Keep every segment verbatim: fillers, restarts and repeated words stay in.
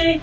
Min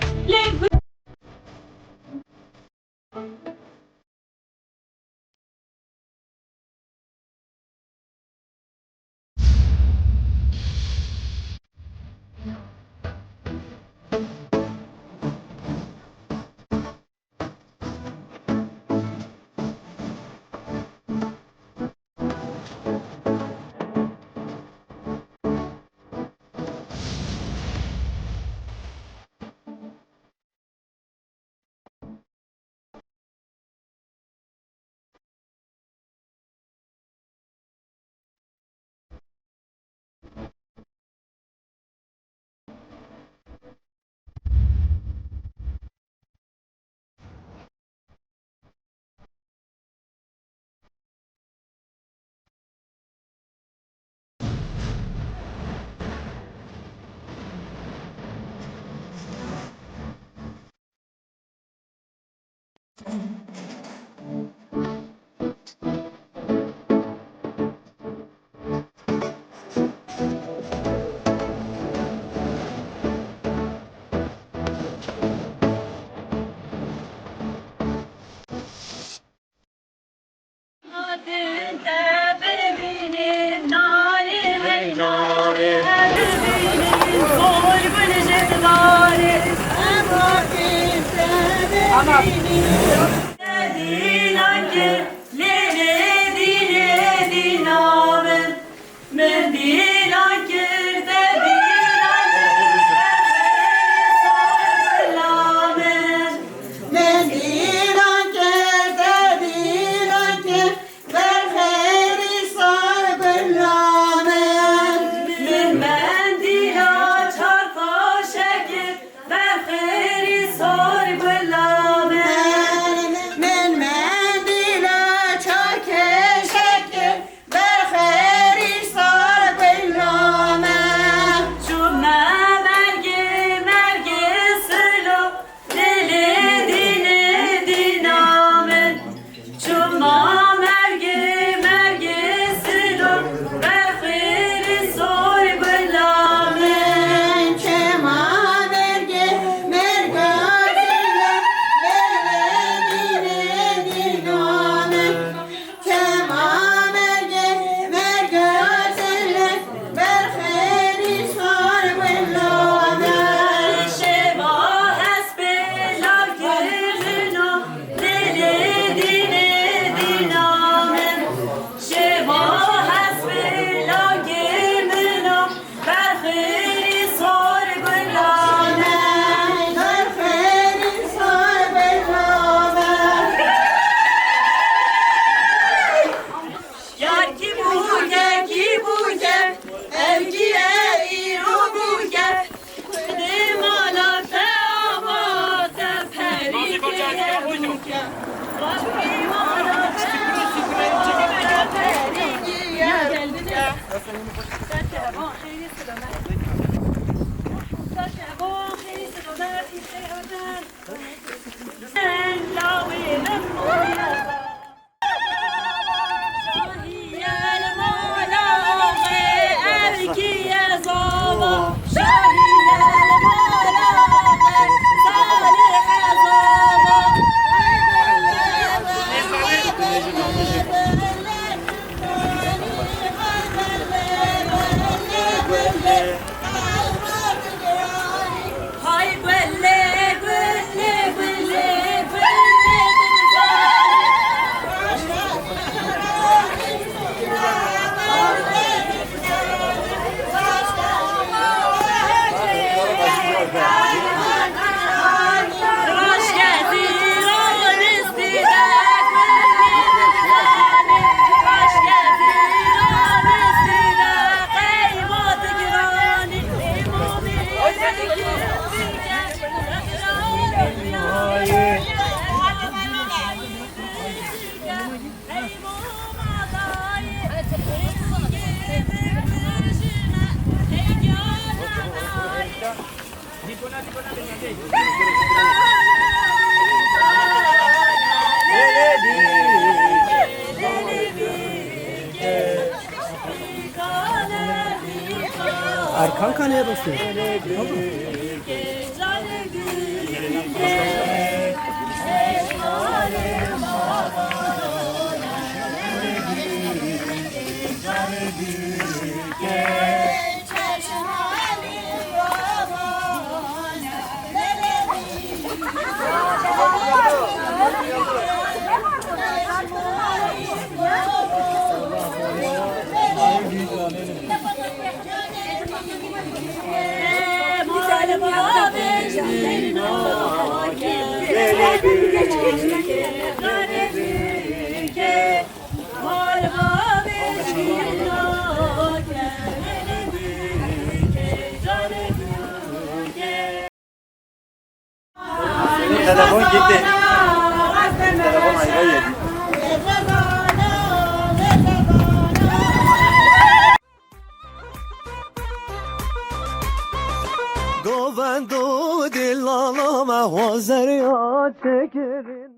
dîlan kir, te dîlan kir, te xêrî sar bila min. Min dîlan kir, te dîlan kir, te xêrî sar bila min. Min mendîla çar qaşe kir, te xêrî sar bila min. Min mendîla çar keşe kir, Berxêrî sar bila me. Çûme mergê, mergê silo, dilê dînê dîna min. Çûme mergê, mergê silo, berxêrî sar bila me. Çûme mergê, mergê silo, dilê dînê dîna min. Çema mergê, merga tele, berxêrî sar wilo me. Şeva hespê lavkê min o, dilê dînê dîna min. Şeva hespê lavkê min o, Berxêrî sor gula me, berxêrî sor gula me. Yar kî bûke, kî bûke, ev kî ye îro bûke? Xwedê mala te ava, te perî keye bûke. Rabbî mala te ava, te perî keye bûke. Erkan Kaya dostum. Erkan mı? Telefon gitti. Telefon ayrı yedi. Govendo di lala me xwazeriya çekirin.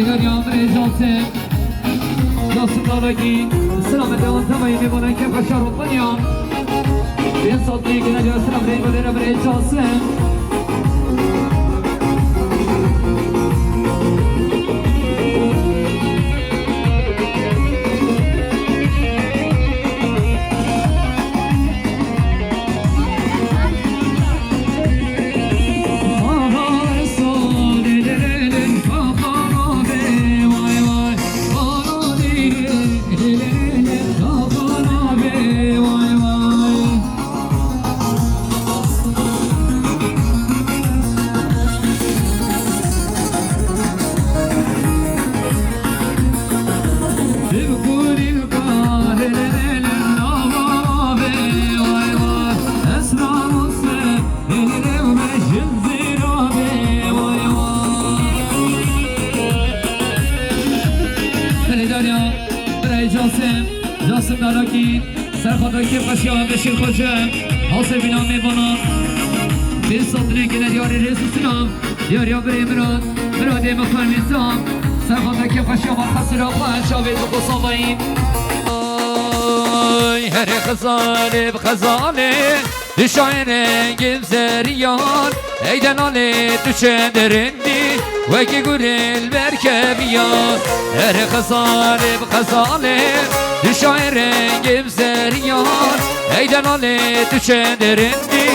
Derya birê Casim. Casim Dalakî. Selamet ewan temayî mêvanan kêfxweşa Romanya. Pênc sed lê gine diya selam rê godêre birê Casim. Belê Derya, birayê Casim, Casim Dalakî. Serxwata kêfxweşiya Beşîr Xoce, hewsê bîna mêvanan. Pênc sed lê gine diyarê rêz û silam. Diyariya birê Mirad, Miradê Mixwar Nîzam. Serxwata kêfxweşiya Malxesîra xwe, çavê Dixo Savayî. Ay, herê xezalê bi xezalê, dişayê rengê bi zeriyar. Ey delalê tu çend rindî, wekî gurê li ber keviya. Herê xezalê bi xezalê, dişayê rengê bi zeriyar. Ey delalê tu çend rindî,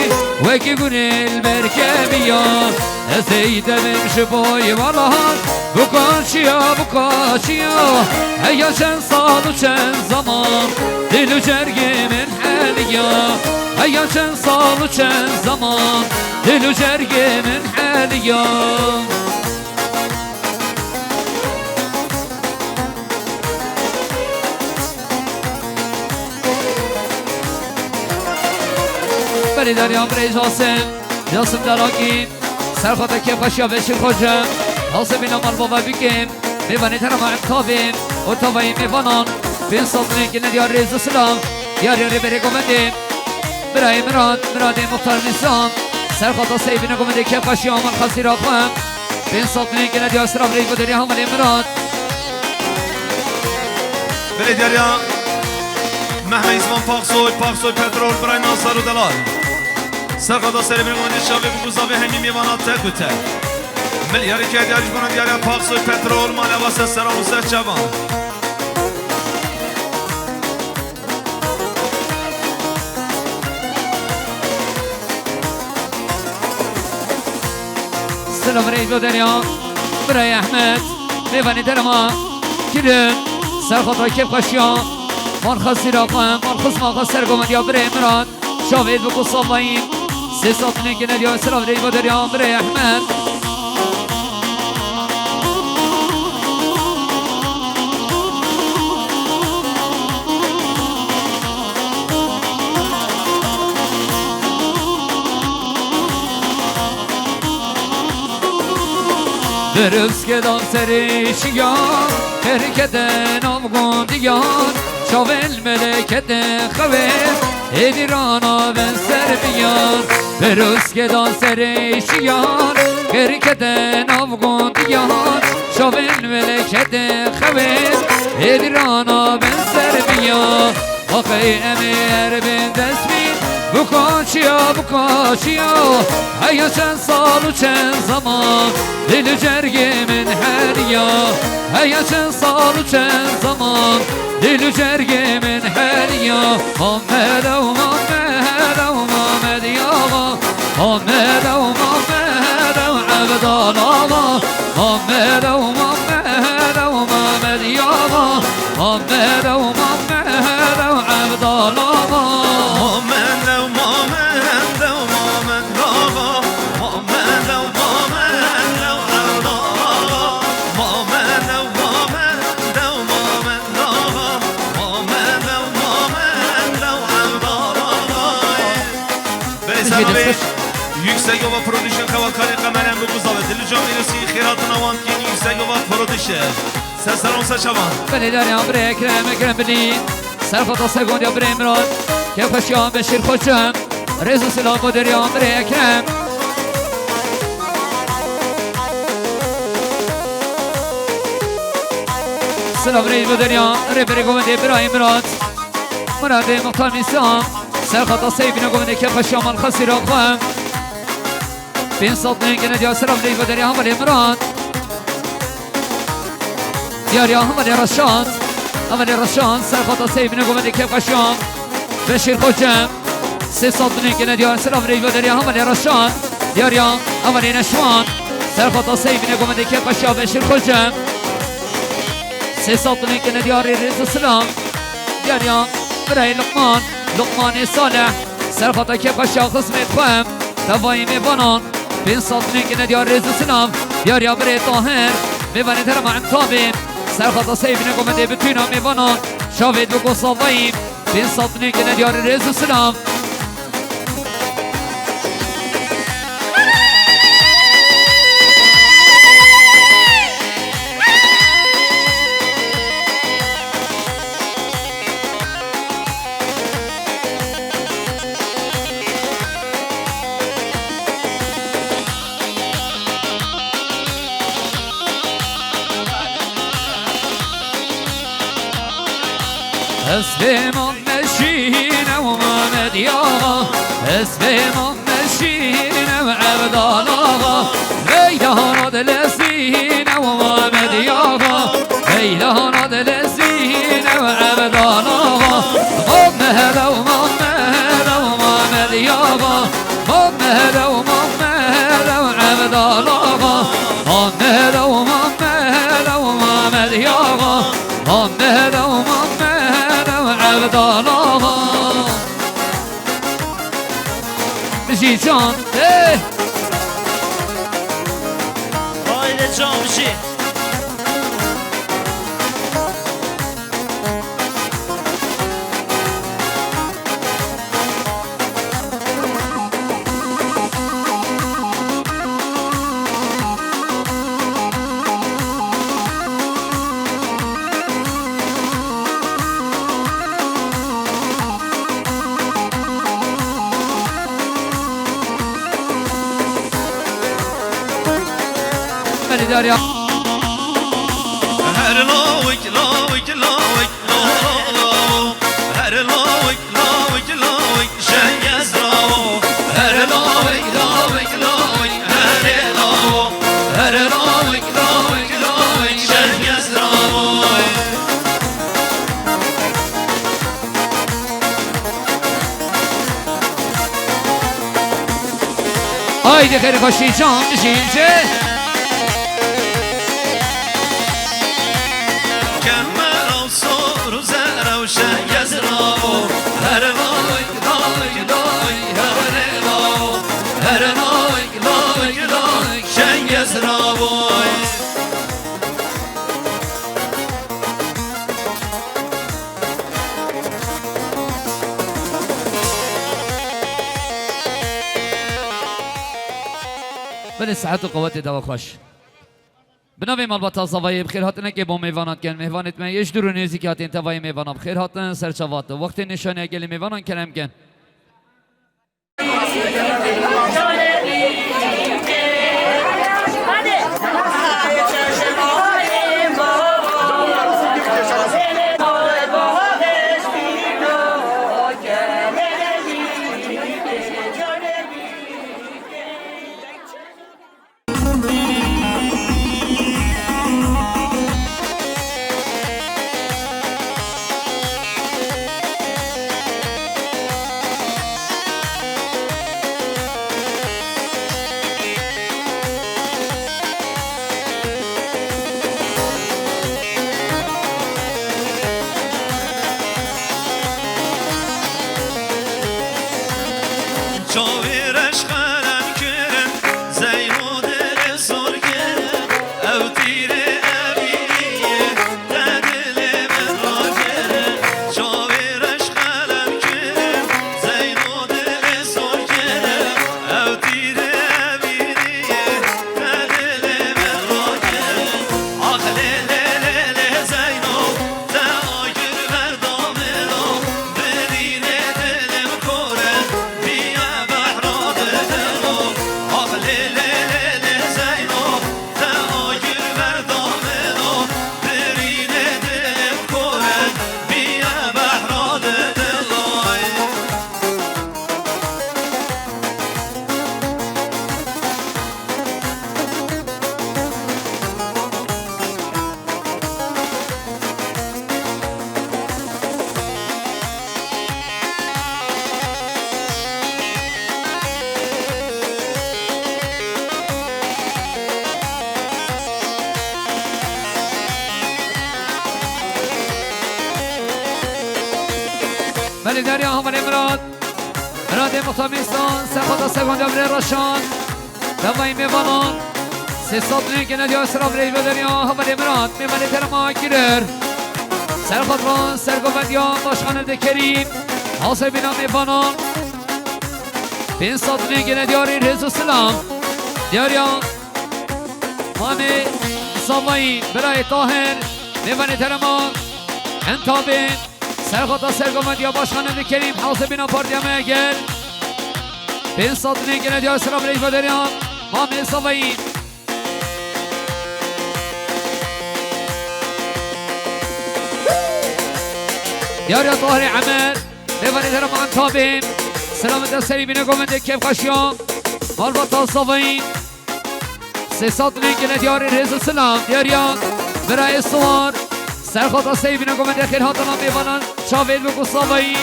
wekî gurê li ber keviya. Ez ey devim ji bo yê valan, bu kaçiya, bu kaçiya. Heya çend sal û çend zeman, dil û cergê min heliya. Heya çend sal û çend zeman, dil û cergê min heliya. Belê Derya birê Casim, Casim Dalakî. Serxwata kêfxweşiya Beşîr Xoce, hewsê bîna malbava bikêm. Mêvanê terama em tavê û tavayê mêvanan. Pênc sed lê gine diya rêz û silam. Diyariya rêberê govendê, birayê Mirad, Miradê Muxtar Nîzam. Serxwata sey bîna govendê kêfxweşiya Malxesîra xwe. Pênc sed lê gine diya silam rê goderê hevalê Mirad. Belê Derya, Mehmet Zvan Paksoy, Paksoy Petrol, birayê Nasar û Delal. Serxwata serê bîna govendê çavê bû ku zavê hemî mêvana tek û tek. Milyarê kediya ji bona diyariya Paksoy Petrol, mala wasa seran û ser çavan. Silam rê bo Derya, birayê Ehmed, mêvanê derma, kilim, serxwata kêfxweşiya, Malxesîra xwe, Malxisma xwe, sergovendiya birê Miran. Şavê bi ku savayî, sê sed nêkine diya silav rê bo derya birê Ehmed. Birûskê dan serê şiyan, qêrikete nav gondiyan, çavên melekete xewê, êdî rana ben ser biyan. Birûskê dan serê şiyan, qêrikete nav gondiyan, çavên melekete xewê, êdî rana ben ser biyan. Axey em ê her bên dest bîn, bu kaçiya, bu kaçiya. Heya çend sal û çend zeman, dil û cergê min heliya. Heya çend sal û çend zeman, dil û cergê min heliya. Mamed ew, Mamed ew, Mamed ya. Mamed ew, Mamed ew, Evdala. Mamed ew, Mamed ew, Mamed ya. Mamed ew, Mamed ew, Evdala. Mamed ew, Mamed ew, Mamed axa. Mamed ew, Mamed ew, Evdala. Mamed ew, Mamed ew, Mamed axa. Mamed ew, Mamed ew, Evdala. Belê, Selam Bey, Yüksek Ova Production, xewa karê qemerên bi buzavê. Dil û can mîrasî xêratina wan kîn Yüksek Ova Production. Ser seran ser çavan. Belê, Derya birê Ekrem, Ekrem Bilî. Serxwata sergondiya birê Miran. Kêfxweşiya Beşîr Xoçe. Rêz û silav bo derya birê Ekrem. Silav rêj bo derya, rêberê govendê birayê Mirat. Miratê Muxtar Mîsa. Ser xata seyfîne govendê kefeşa mal xesîra xwe. Pênc sed lênkine diya silav rêj bo derya hevalê Mirat. Diyariya hevalê Reşat. Hevalê Reşat, ser xata seyfîne govendê kefeşa. Beşîr Xoce. Sê sed lênkine diya silav rêj bo derya hevalê Reşat. Diyariya hevalê Neşwan. Ser xata seyfîne govendê kefeşa Beşîr Xoce. Sê sed lênkine diyarê rêz û silav. Diyariya birayê Luqman, Luqmanê Salih. Ser xata kefeşa xizmêt xwe. Tevayê mêvanan. Pênc sed lênkine diyarê rêz û silav. Diyariya birê Tahir. Mêvanê terema Entabê. Ser xata seyfîne govendê bitûna mêvanan. Şavê dibiko savayî. Pênc sed lênkine diyarê rêz û silav. Hespê Meşîne û Memed Axa, hespê Meşîne û Evdal Axa, Leylana dilezîne û Memed Axa, Leylana dilezîne û Evdal Axa, Memed û Memed û Memed Axa, Memed û Memed û Evdal Axa, Memed û Memed û Memed Axa. Mamed ew, Mamed ew, Evdal axa. Bijî can, eh! Haydi can bijî. Belê Derya. Her lawik, lawik, lawik, lawo, lawo. Her lawik, lawik, lawik, şengez lawo. Her lawik, lawik, lawik, herê lawo. Her lawik, lawik, lawik, şengez lawo. Haydi xêr xweşî can bijî. Kemer ew sor û zer ew şengez lawo. Her lawik, lawik, lawik, herê lawo. Her lawik, lawik, lawik, şengez lawo. Belê sihet û qewetê dewa xweş. Bi navê malbata Zavayê bi xêrhatinekê bo mêvanan dikin. Mêvanêt me yê ji dûr û nêzîkî hatên tevayê mêvanan bi xêr hatin. Serçava tu wextê nîşaniya gelê mêvanan kerem kin. Belê derya hevalê Mirat. Miratê Muxtar Mîstan, serxota sergonda birê Reşan. Davayî mêvanan. Sê sed lî gene diya sira birê ve derya hevalê Mirat. Mêvanê terema girer. Serxota sergovendiya başkanê de Kerîm. Hasebîna mêvanan. Pênc sed lî gene diyarî rêz û silam. Diyariya Mamê Zavayî, birayê Tahir, mêvanê terema Entabê, serxota sergovendiya başkanê de Kerîm, hewsebîna partiya me gel. Pênc sed lî gene diya sira birêj ve derya Mamê Zavayî. Diyariya Tahirê Emer, mêvanê terema Entabê, selamet serî bîne govendê kêfxweşiya malbata Zavayî. Sê sed lî gene diyarî rêz û silam. Diyariya birayê Siwar. Serxota seyvîna govendê xêr hatina mêvanan çavê bi Gusavayî.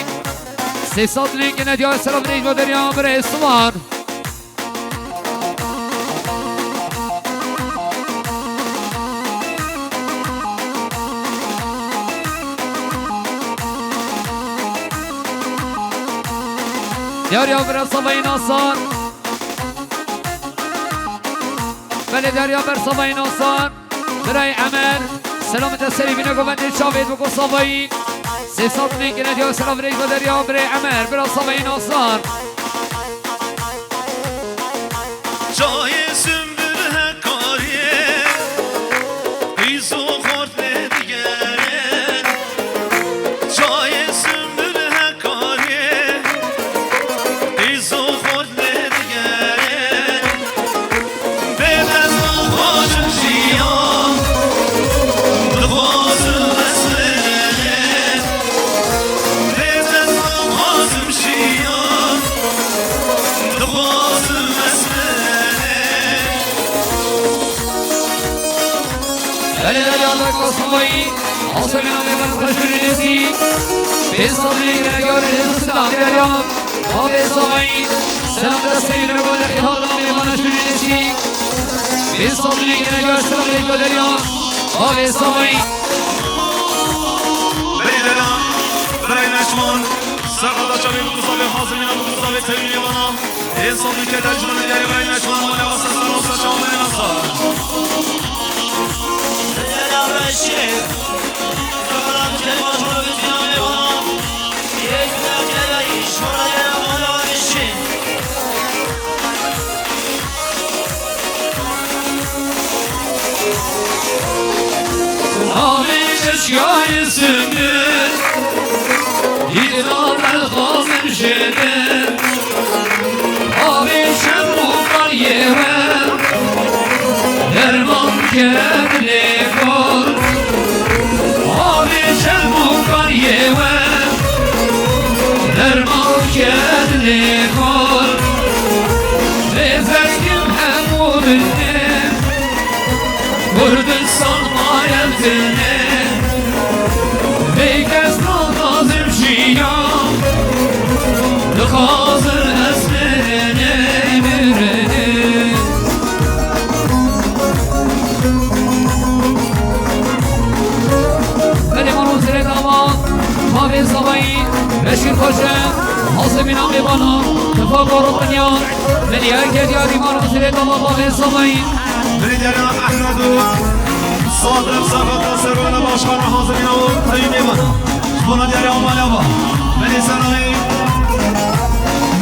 Sê sed lî gene diyarî selam rêz ve derya birayê Siwar. Diyariya bira Savayî Nasar. Belê derya ber Savayî Nasar. Birayê Emer. Selamete serî bîne govendê çavê bi Savayî. Sê sed lî gene diya selam rêz ve derya birê Emer. Bira Savayî Nasar. Çayê Sümbül Hekarê, qîz û xort lê digerin. Çayê Sümbül Hekarê, qîz û xort lê digerin. Bê dest naxwazim jiyan, dixwazim ez mirim. Bê dest naxwazim jiyan, dixwazim ez mirim. Belê derya Kosovoyî, Asebîna mêvan xweşûrî lêzî. Pê sabî gere yarê hêz û silam derya. Bavê Zavayî, selam destê li gol xêhata mêvana şûrî lêzî. Pê sabî gere yarê selam li gol derya. Bavê Zavayî. Belê derya, birayê Neçman, serxada çavê bi Gusavê hazir yina bi Gusavê tevî mêvana. Ê sabî ke dejmana diyarê birayê Neçman, mala wasa sar, wasa çawa mala wasa. Navê eşyayê Sümbül, îdî dixwazim ji bin. Avê şem û kariyê we, derman ke dilê kor. Avê şem û kariyê we, derman ke dilê kor. Rêzek kim hemû min e, Kurdistan ma ev din e. Bê kes naxwazim jiyan, dixwazim ez mirim, mirim. Belê mano zirê dava, bavê Zavayî, Beşîr Xoce, Hazimîna mêvana, Tifa Goro Binyar, Belê yeke diyarî mano zirê dava, bavê Zavayî. Belê diyarî Ehmed û Sadr Serhat Serwana başkana hazirîna û tayî mêvana. Ji bona diyarî Amal Ava. Belê Serayê.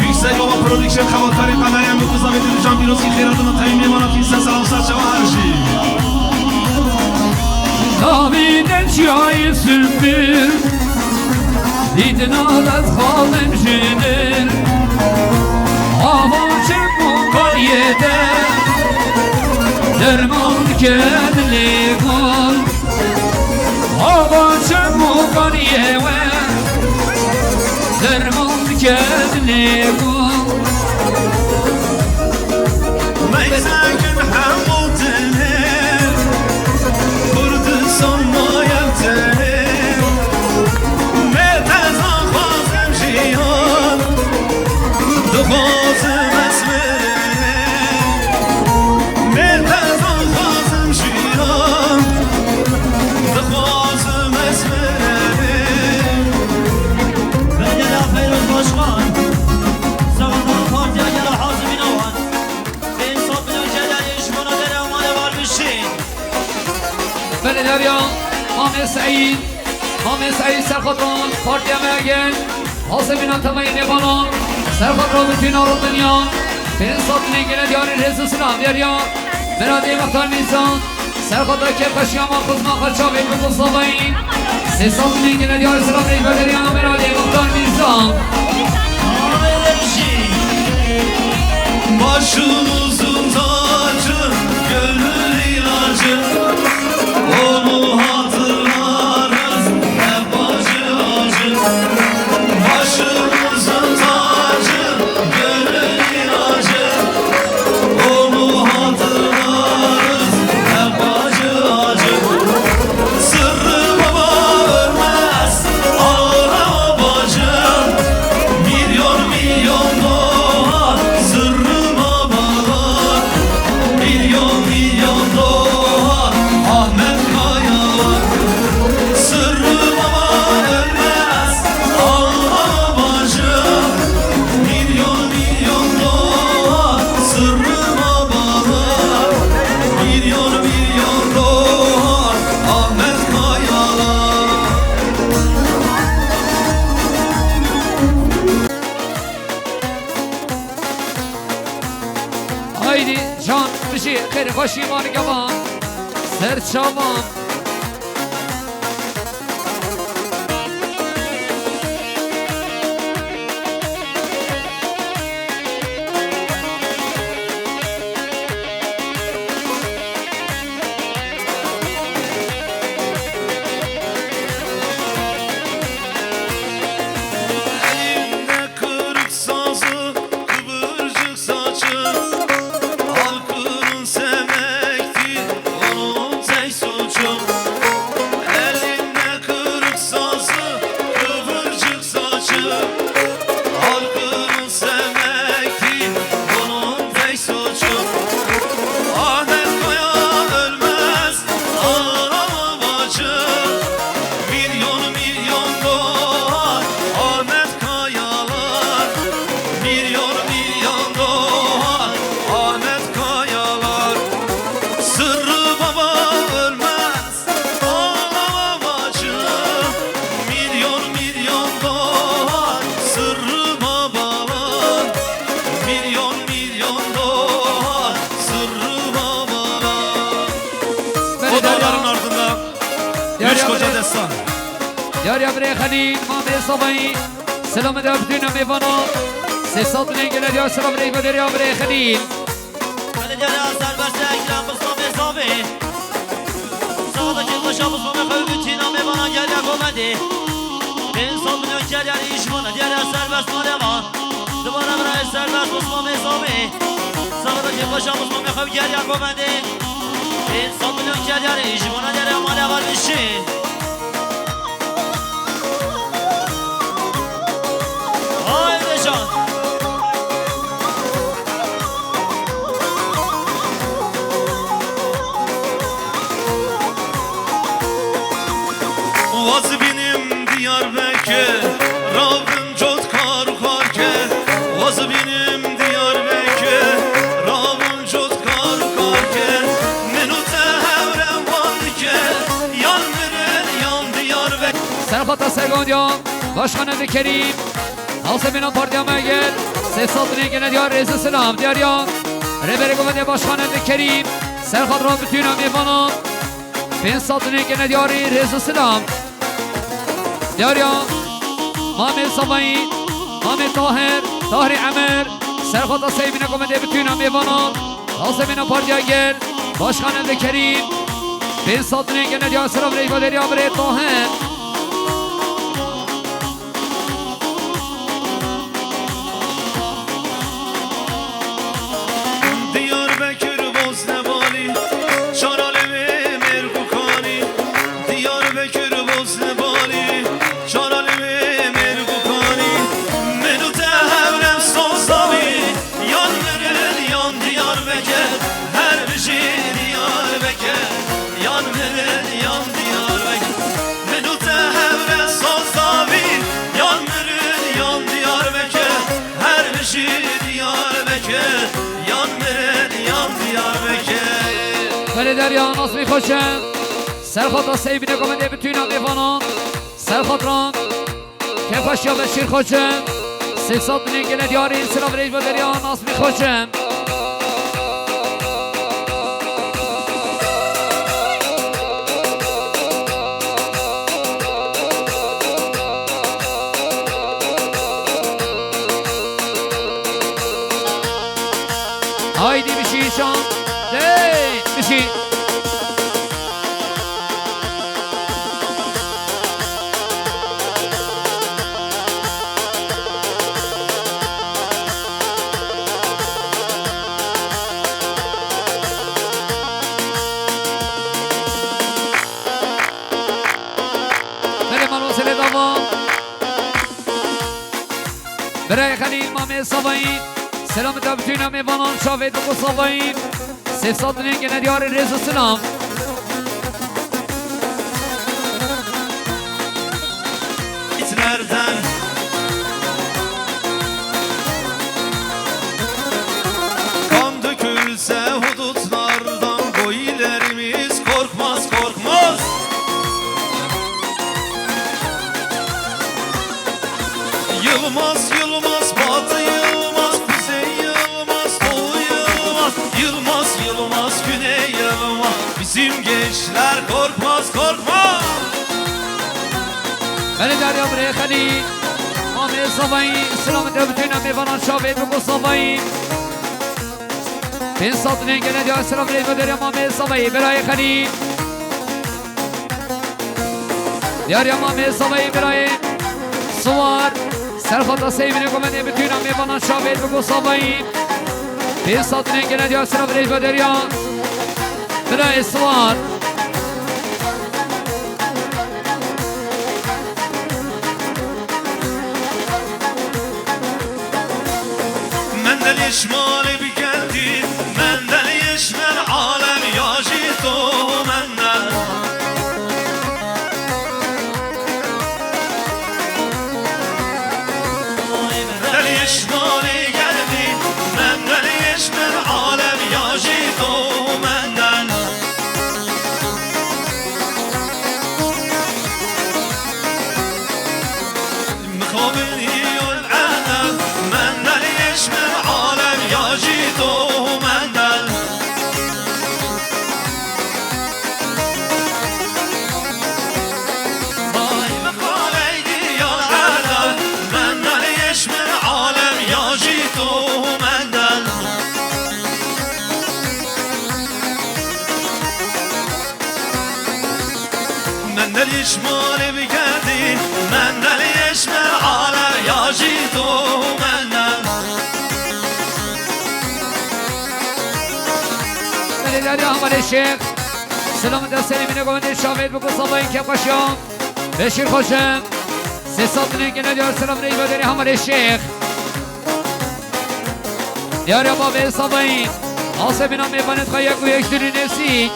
Yüksek Baba Production xebatkarê kameraya Mutlu Zavê Dilcan Pîrozî xêratina tayî mêvana kîse selam ser çawa her jî. Navî de çiyayê Sümbül. Îdina dest xalim ji dil. Ava çi mukariyê te. Derman ke dilê gul. Ava çi mukariyê we. Derman ke dilê gul. Meyzekin hemû dilê Kurdistan nayem tenê. Mêtez naxwazim jiyan, dixwazim ez mirim. Mêtez naxwazim jiyan, dixwazim ez mirim. Mamê Seîd, Mamê Seîd serxotan, partiya me gel, Hasebîna temeyê mêvanan, serxotan bitîna rotiniyan, pênc sed lîngê ne diyarî rêz û silam diyariya, Miradê Mextar Mîzan, serxotan kêfxweşiya ma xizma xwe çavê ku Mustafayî, sê sed lîngê ne diyarî silam rêz bederiya, Miradê Mextar Mîzan. Başımızın tacı, gönlün ilacı, onu hatırlarız hep acı acı. Başımızın tacı, gönlün ilacı, onu hatırlarız hep acı acı. Sırrı baba ölmez, ağlama bacım. Milyon milyon dolar, sırrı babalar. Milyon milyon dolar, Ahmet Kayalar. Sırrı baba ölmez, ağlama bacım. Milyon milyon dolar, sırrı babalar. Milyon milyon dolar, Ahmet Kayalar. Haydi can bijî xêr xweşî maligevan ser çavan. Elinde kırık sazı, kıvırcık saçı, halkının sevmekti onun tek suçu. Elinde kırık sazı, kıvırcık saçı, halkını sevmekti onun tek suçu. Ahmet Kaya ölmez, ağlama bacım. Milyon milyon doğar Ahmet Kayalar. Milyon milyon doğar Ahmet Kayalar. Sırrı baba ölmez. Ağlama bacım, milyon milyon doğar sırrı babalar. Milyon milyon doğar sırrı babalar. O dağların ardında üç koca destan. Yar ya birê Xelîl, Mamê Savayî. Selamê de bitîna mêvana. Sê sed lêngê ne diyar selam reyve der ya birê Xelîl. Belediye serbest Ekrem Mustafa Sabi. Sağdaki koşa Mustafa Xew bütün ame bana gel ya komedi. Pênc sed milyon gel ya iş bana diğer serbest malema. Duvara bırak serbest Mustafa Sabi. Sağdaki koşa Mustafa Xew gel ya komedi. Pênc sed milyon gel ya iş bana diğer malema bir şey. Haydi can. Waz bînim Diyarbekir, ravim cot kar û kar kir. Waz bînim Diyarbekir, ravim cot kar û kar kir. Min û te hevre wan dikir, yan mirin yan Diyarbekir. Serxwata Sergondiyan, Başkanê de Kerîm, Nasibîna partiya me gel, sê sed lêngê ne diyar rêz û silam diyariya. Rêberê Govendê Başkanê de Kerîm, Serxwat ra bitîna mêvana, pênc sed lêngê ne diyarî rêz û silam. Diyariya Mamê Savayî, Mamê Tahir, Tahirê Emer, Serxwata Seybîna Govendê bitîna mêvana. Hasebîna Partiya Gel, Başkan Elde Kerîm, pênc sed lêngê ne diyar sira birê vaderiya birê Tahir. Diyarbekir Boznebalî, Çaralê wê mêrg û kanî. Diyarbekir Boznebalî, Çaralê wê mêrg û kanî. Min û te hevre soz dabî. Yan mirin yan Diyarbekir, her bijî Diyarbekir. Yan mirin yan Diyarbekir, min û te hevre soz dabî. Yan mirin yan Diyarbekir, her bijî Diyarbekir. Yan mirin yan Diyarbekir. Belê Derya, nasibî xweş e. Serxata Seybîne komedê bi tûna mêvanan. Serxatran. Kefaşiya Beşîr Xoçim. Sêv sed binên gele diyarî, silav rêj ve derya Nasmî Xoçim. Haydi bişî şan. Dey, bişî. Belê mano selê dava. Birayê Xelîl, Mamê Savayî. Selam da bütüna mêvanan, şavê diko Savayî. Sêv sed binên gene diyarê rêz û silam. Nereden? Kan dökülse hudutlardan, bu ilerimiz korkmaz, korkmaz. Yılmaz, Yılmaz, Batı Yılmaz, Kuzey Yılmaz, Doğu Yılmaz, Yılmaz, Yılmaz, Güney Yılmaz. Bizim gençler korkmaz, korkmaz. Belê dariya birê Xelî, Mamê Savayî, silam de bütüna mêvanan şavê diko Savayî. Pênc sed binên gele diyar, silav rêj ve derya Mamê Savayî, birayê Xelî. Diyarya Mamê Savayî, birayê Siwar. Serxata Seybîne komedê bütüna mêvanan şavê diko Savayî. Pênc sed binên gele diyar, silav rêj ve derya. Birayê Siwar. Mendel yeşmali bir geldi, mendel yeşmen alem yajito mendel. Mendel yeşmali geldi, mendel yeşmen alem yajito mendel. Mixabin yol ene, mendel yeşmen alem yajito mendel. Vay mixabin yol ene, mendel yeşmen alem yajito mendel. Mendel yeşmali bir geldi, mendel yeşmen alem yajito mendel. Belê dariya Hamalê Şêx. Selam de Selimine komedê şavê diko Savayî, Kefaşiya Beşîr Xoçim. Sêv sed binên gele diyar, silav rêj ve derê Hamalê Şêx. Diyarê Babê Savayî. Asê bîna mêvanê xwe yek û yek dûrî nêsî.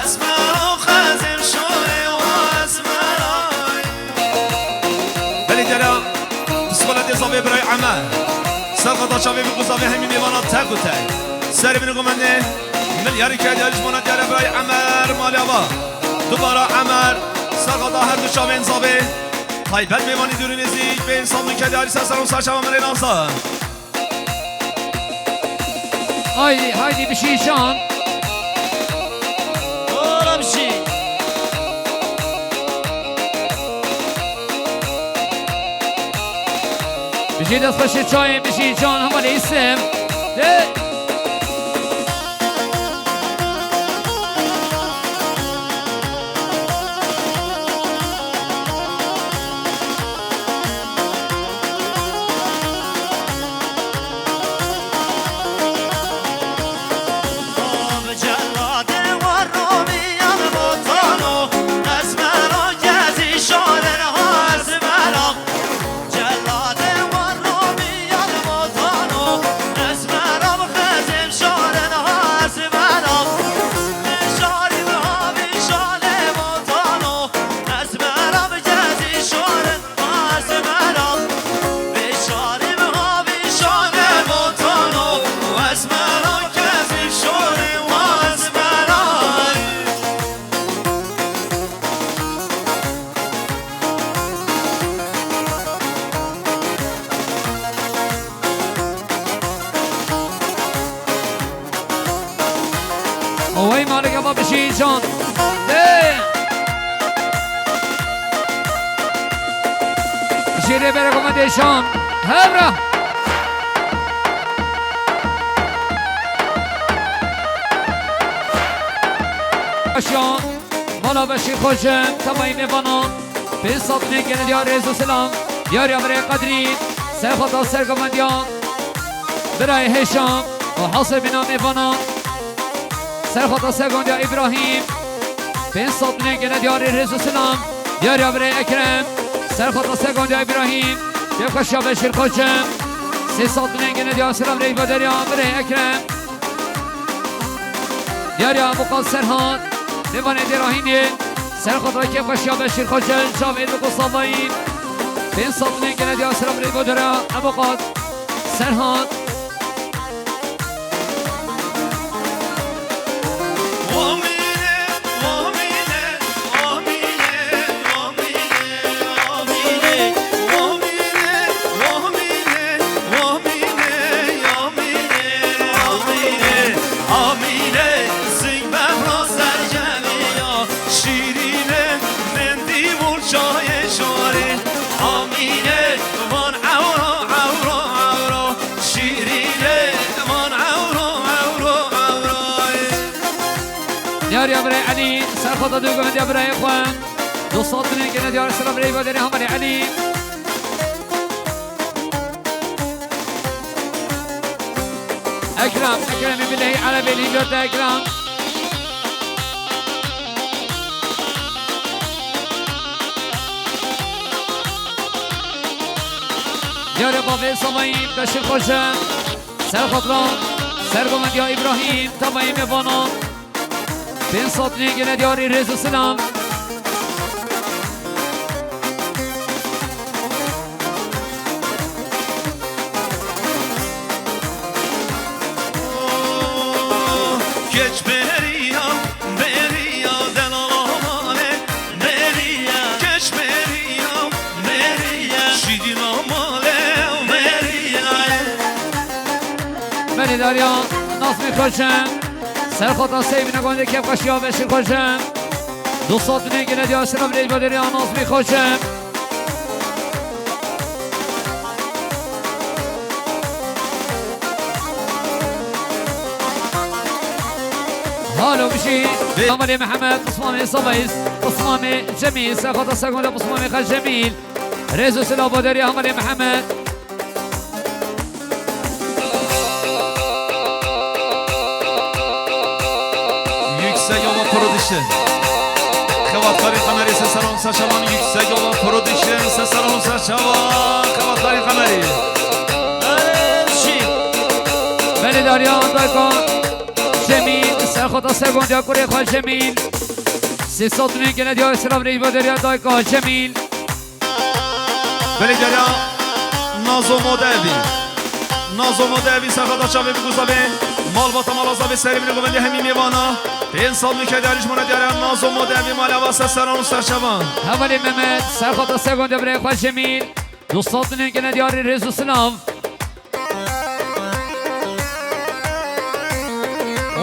Esmero xezim şorê wa esmero. Belê dera, bismillah dê zavê birayê Emer. Serxata çavê bi ku zavê hemî mêvana tek û tek. Serê bîne komendê. Milyarî ke diyarî ji bona diyare birayê Emer malê ava. Dubara Emer. Serxata her du çavên zavê. Taybet mêvanî dûrî nêzîk bên, sandû ke diyarî ser seran ser çava me rê nasa. Haydi, haydi bişî şan. Ora bişî. Bişî destxweşê çayê, bişî şan, hema lê îsim. De. Şêrê berek û mendê şan. Hevra. Şan. Mala beşî xocim, temayî mêvanan. Pênc sed nêgene diya rêz û silam. Diyariya birê Qedrî. Serxota sergovendiya. Birayê Hêşam. Û hasê bîna mêvanan. Serxota sergovendiya Îbrahîm. Pênc sed nêgene diyarê rêz û silam. Diyariya birê Ekrem. Serxota sergovendiya Îbrahîm. Kêfxweşiya Beşîr Xocim. Sê sed nêgene diya silam rê îbaderiya birê Ekrem. Diyariya Abuqal Serhat. Mêvanê Dêrahînê. Serxota kêfxweşiya Beşîr Xocim. Cavêr Biko Savayî. Pênc sed nêgene diya silam rê îbaderiya Abuqal Serhat. Şîrîne, mendî vur çayê şarê. Amîne, van ewro, ewro, ewro. Şîrîne, van ewro, ewro, ewro. Diyariya birê Elî, serxota duyguvendiya birayê xwe. Dostat nêgene diyar silam rê îbaderiya hamarê Elî. Ekrem, Ekremî bileyî erebê lî dört Ekrem. Diyarê bavê Savayî Beşîr Xocim. Serxotran, sergovendiya Îbrahîm, temayî mêvanan. Pênc sed nêgene diyarî rêz û silam. Keç beriya, beriya delala male, beriya. Keç beriya, beriya. Şidîna male, beriya. Belê dariya Nazmî Xocim. Serxota seyvîne gondê kêfxweşiya Beşîr Xocim. Du sed nêgene diya silam rê îbaderiya Nazmî Xocim. Halo bijî. Bê- Amelê Mihemed, Osmanê Savayîz, Osmanê Cemîl, serxota sergonde Osmanê Xal Cemîl. Rêz û silav bo derê Amelê Mihemed. Yüksek Yolun Production. Xebatkarê Qemerê Seseron Serçavan, Yüksek Yolun Production, Seseron Serçavan, Xebatkarê Qemerê. Belê dariya dayka Cemîl, serxota sergondiya kurê xwe Cemîl. Sê sed nêgene diya silav rê îbaderiya dayka Cemîl. Belê dariya Nazo Modevî. Nazo Modevî serxota çavê biguzavê. Malbata mala zavê serê min govendê hemî mêvana. Pênc sal nûke diyarî ji mona diyara Nazo Modevî mala va Seseron Serçavan. Hevalê Mehmet, serxota sergonde birê xwe Cemîl. Du sed nêgene diyarî rêz û silav.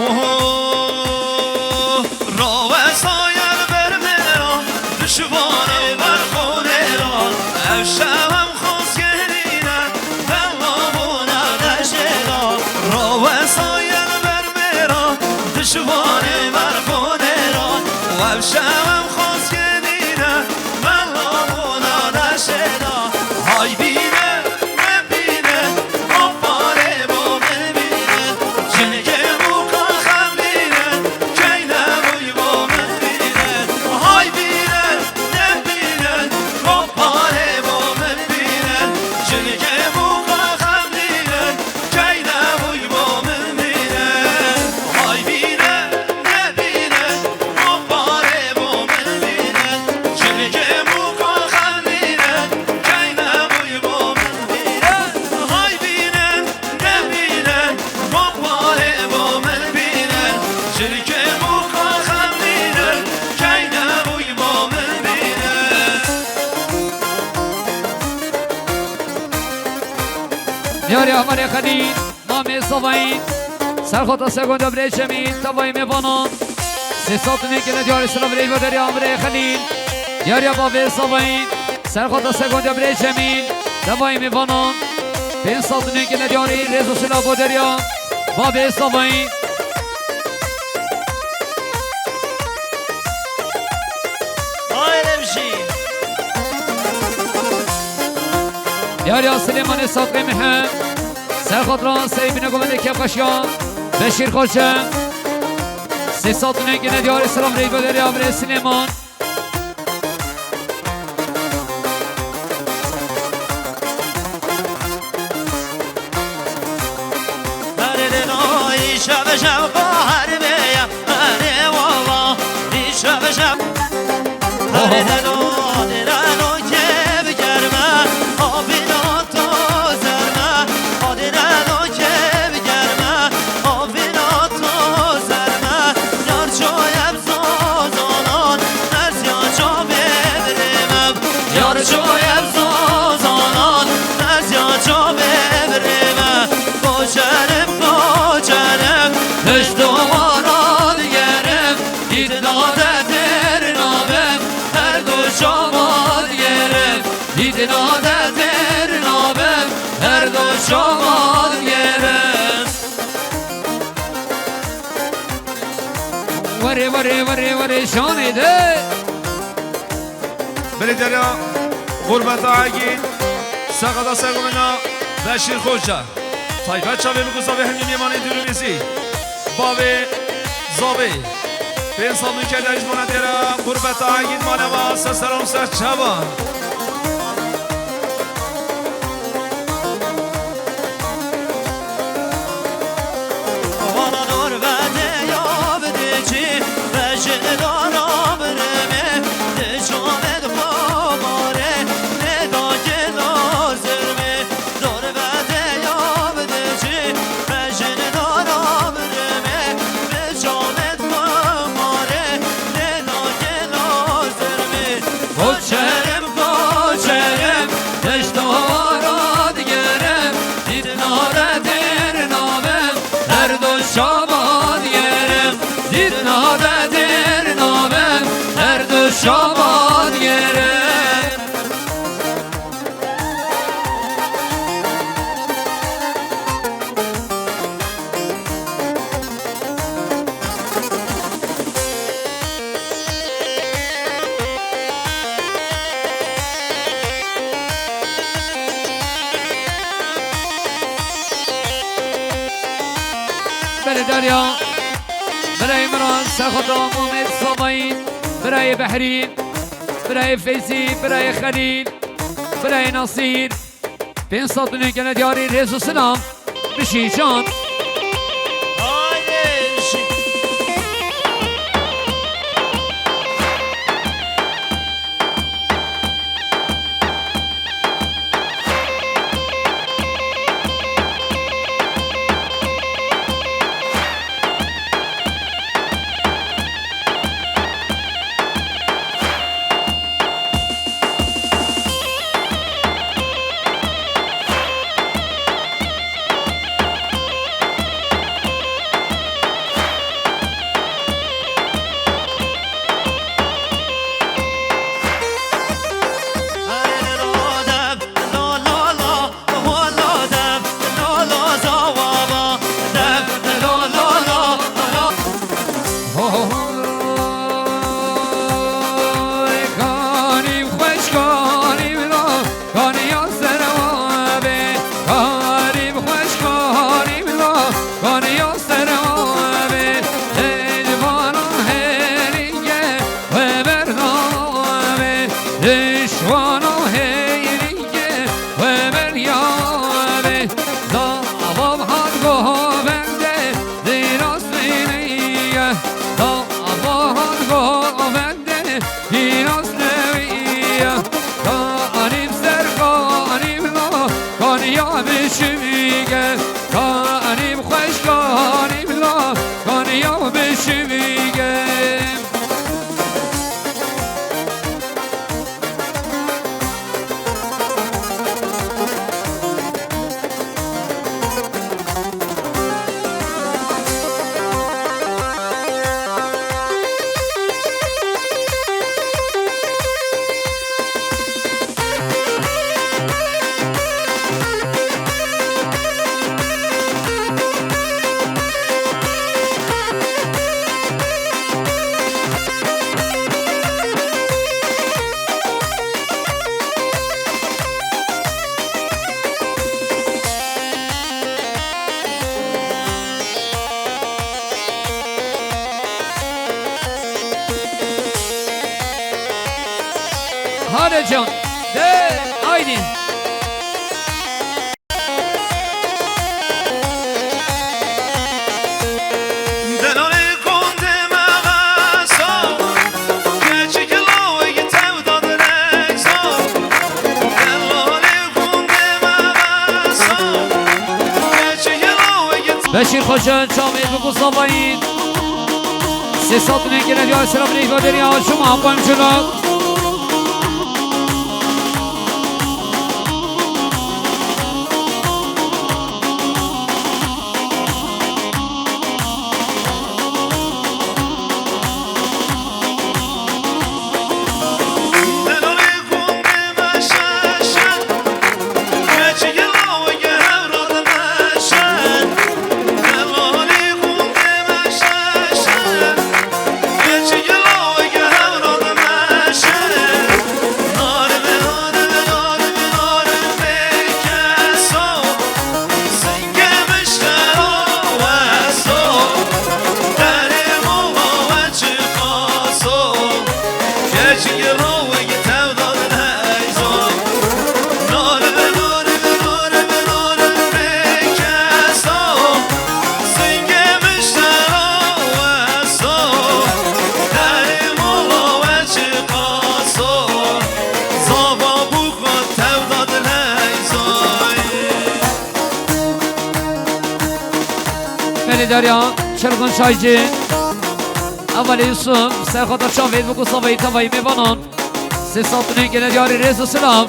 Oho, rawesa yer ber mêra, dişvanê ber xonêra, ev şev em xwezgenîne, bela bona deşêra. Rawesa yer ber mêra, dişvanê ber xonêra, ev şev em xwezgenîne, bela bona deşêra. Hay bîne, nebîne, hopare bo min bîne. Jinekê muqa xem bîne, keyne bûy bo min bîne. Hay bîne, nebîne, hopare bo min bîne. Jinekê muqa xem bîne, keyne bûy bo min bîne. Hay bîne, nebîne, hopare bo min bîne. Jinekê muqa xem bîne, keyne bûy bo min bîne. Hay bîne, nebîne, hopare bo min bîne. Jinekê muqa xem bîne, keyne bûy bo min bîne. Diyarê Amarê Xelîl, Namê Savayî, serxota sergonde birê Cemîl, tevayî mêvanan. Sê sed nêgene diyarê silav rê îbaderiya Amarê Xelîl, diyariya bavê Savayî. Serxwata Segonca birê Cemîl, devayî mêvanan, pênc sed û newkê nediyarî, rêz û sila bo derya, babê Savayî. Ayremşî. Diyariya Silêmanê Sakrê Mihe, Serxatra Seyî Bine Govendê Kevkaşiya, Beşîr Xoce. Sê sed û newkê nediyarî, selam rêz bo derya, birê Silêman. Zozan, ez ya çavê birê me. Yar çavê zozanan, ez ya çavê birê me. Koçerim, koçerim, pişt dawara digerim. Dîtina de têr nabim, her du çava digerim. Dîtina de têr nabim, her du çava digerim. Were, were, were, were, şanê de. Belê dera Gurbeta Egîd, Serxata Segovina, Beşîr Xoca. Taybet çavê min ku zavê hemî mêvanê dûr û nêzî. Bavê, zavê. Pênc sed û newkê de ji bona dera Gurbeta Egîd mane va, ser seran ser çava. Koçerim, koçerim, deşta wara digerim, dîtina de têr nabim, her du çava digerim, dîtina de têr nabim, her du çava digerim. Belê Derya, birayê Miran, Serxota, Muhammed, Samayî, birayê Behrî, birayê Feyzî, birayê Xelîl, birayê Nasîr, pênc sed û newkê nediyarî, rêz û silam. Bişî can. Haydi. Oy, ganî xweş, ganî bila, ganî ya ser wa be, ganî xweş, ganî bila, ganî ya ser wa be, ê civana hêrî ye, we berda be, ê şiwana hêrî ye, we berya be, zava hat govende, Dîrastînî ye, da ava hat govende, dîrastînî ye. Ganîm ser, ganîm la, ganî ya bişivîge. Ganîm xweş, ganîm la, ganî ya bişivîge. Hale can. De, haydi. Delalê gundê me veso, keçik lawê tev da dileyso. Delalê gundê me veso, keçik lawê Beşîr Xoca çavê bi Gustafayî. Sê sed û neh gele diya selam rêva derya şuma, xwem cilak. Belê Derya, Çılgın Çaycı, Evvelê Yusuf, Serxata Çavê, Bukû Savayî, Tavayî Mêvanan, Sê sed û neh gele diyarî rêz û silav.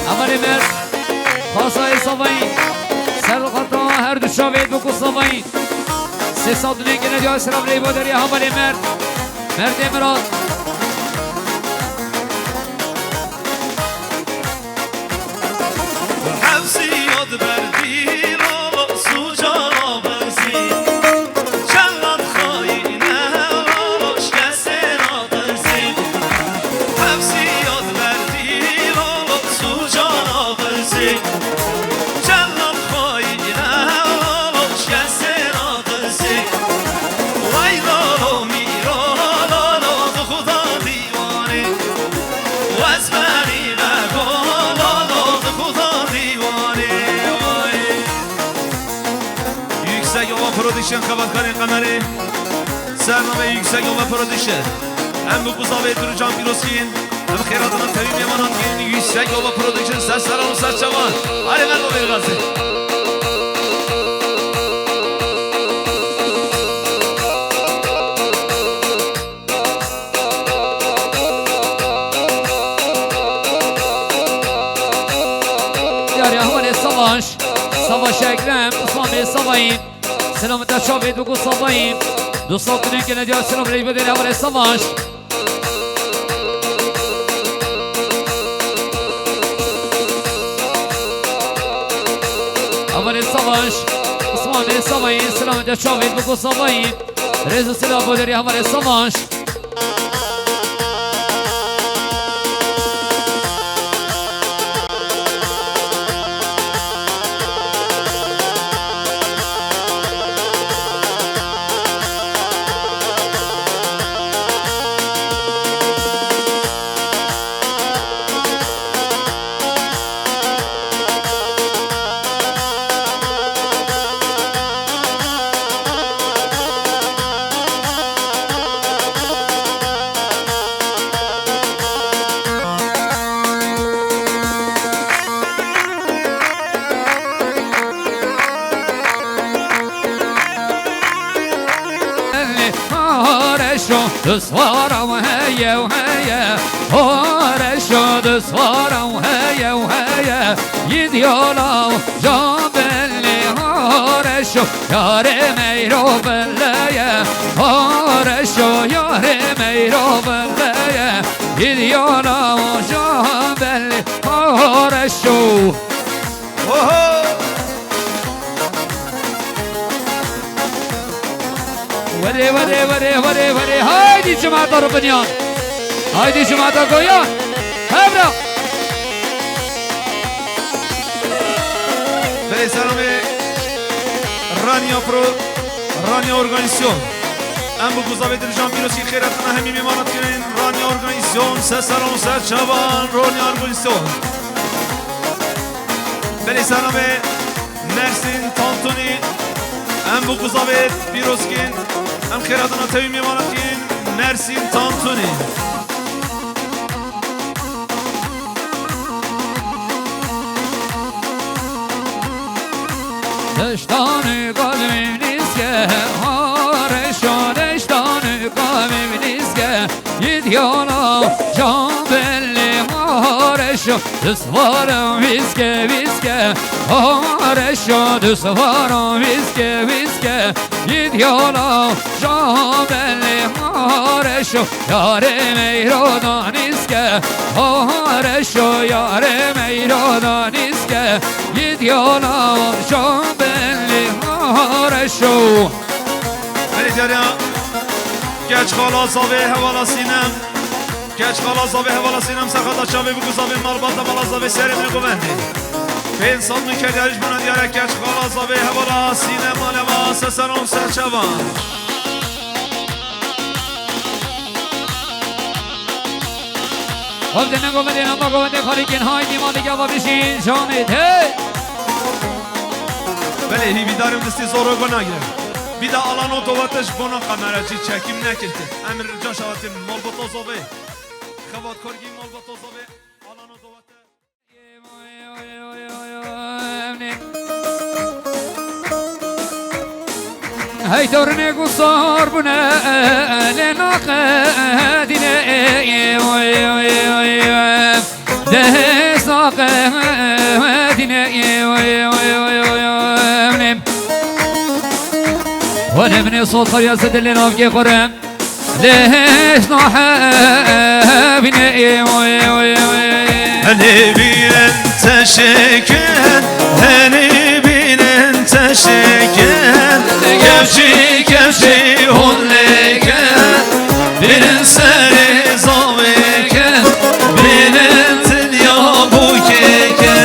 Hevalê me, Xasayê Savayî, Serxata her du çavê Bukû Savayî. Sê sed û neh gele diya selam rêva derya hevalê me. Merdê Mirat. Yüksek Ova Production, Xebatkarê Qemerê, Sername Yüksek Ova Production. Em bi Gustafê Durucan pîroz kirin, em xêratana tevî mêvanan kirin, Yüksek Ova Production, ser seran û ser çavan. Hadi merdo bêrgazê. Diyarê hevalê Savaş, Savaş Ekrem, Osman Bey Savayî, selameta çavê Dugu Savayî, dostlar günü gene diyar selam reyve dene hevalê Savaş. Hevalê Savaş, Osman Bey Savayî, selameta çavê Dugu Savayî. Rêz û silav bo derî hevalê Savaş. Dusvara heye û heye, Horeşo dusvara heye û heye, Yidyola û Jambelî Horeşo, yarê meyro belleye, Horeşo yarê meyro belleye, Yidyola û Jambelî Horeşo. Oho! Were, were, were, were, were. Haydi cemaata Rubinyan. Haydi cemaata Goyan. Hevra. Belê selamê Rania Pro, Rania Organizasyon. Em bi guzavê dirijam pîrozkî xêr hatina hemî mêmana dikirin. Rania Organizasyon, se selam, se çavan, Rania Organizasyon. Belê selamê Nersîn Tantuni. Em bi guzavê pîroz kin. Em xêratina tevî mêvana kin. Nersîn Tantuni. Deştanê kalbim nîske, ha reşa deştanê kalbim nîske. Yidyola Jambelî Horeşo, dusvara vîske vîske, Horeşo dusvara vîske vîske. Yidyola Jambelî Horeşo, yarê meyro da nîske, Horeşo yarê meyro da nîske. Yidyola Jambelî Horeşo. Belê diyariya, keç xala zavê hevala Sînem. Keç xala zavê hevala Sînem, sexada çavê bû ku zavê malbata mala zavê serê min govendê. Pênc sal min kerdiyariş bûna diyare, keç xala zavê hevala Sînem, maleva se selam se çavan. Xwebde ne govendê, ne govendê xalîkên haydî malî gava bijîn, canê te. Belê, hîvîdarim destê zor û gunagir. Bîda Alano dowete ji bona kamera cî çekîm nekirti. Em rica şawatin malbata zavê. Xebat Korgî malbata zavê. Alano dowete. Hey dorine gusar bune le naqedine. Desta qehwedine, oy, oy, oy, oy, oy, oy, oy. Wele min ê sot xeriya zidilê navkê xwe re. Lê hêj nahebine, oy, oy, oy. Henê bînin teşekin, henê bînin teşekin. Kevçî, kevçî hûn lêke, bînin serê zavêke, bînin dinya bûkêke.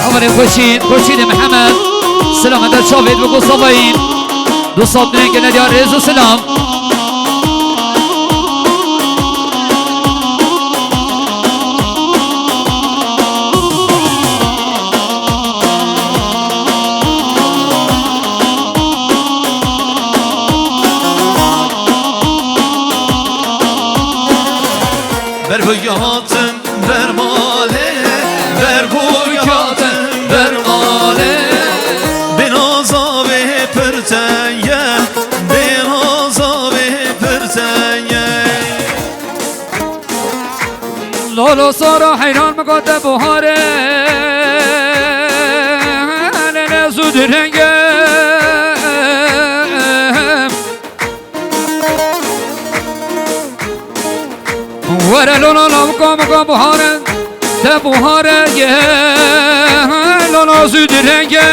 Avarê Xweşîn, Xweşînê Mihemed, silamete çavêt bi ku zavayîn. Du sat nirêngê nedya rêz û silam. Ber bû hatin ber malê, ber bû hatin ber malê. Bêna zavê pir teng e, bêna zavê pir teng e. Lolo sara heyran mi gote buhare, lele zû direnge. Were lolo lavka mika buhare, te buhare ye, lolo zû direnge.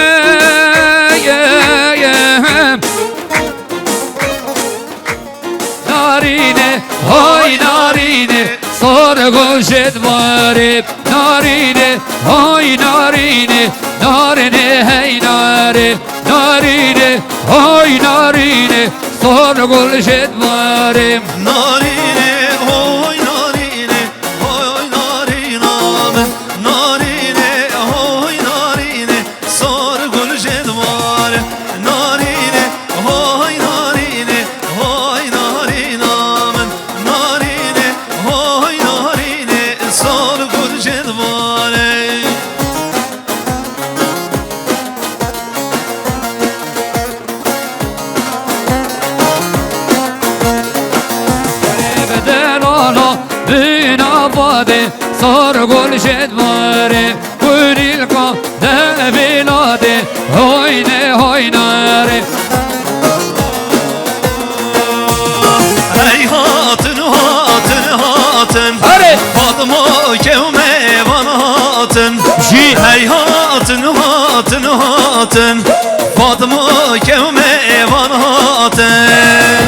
Narîne, hay narîne, sor gul jê diwarê. Narîne, hay narîne, narîne, hey nare. Narîne, hay narîne, sor gul jê diwarê. Narîne, hay narîne, hay narîna min. Narîne, hay narîne, sor gul jê diwarê. Narîne, hay narîne, hay narîna min. Narîne, hay narîne, sor gul jê diwarê. Ala bîna badê, sar gul jê dwarê, kulîlka de vîladê, hoyne hoynarê. Hey hatin, hatin, hatin. Hare! Fatma kewme van hatin. Jî. Hey hatin, hatin, hatin. Fatma kewme van hatin.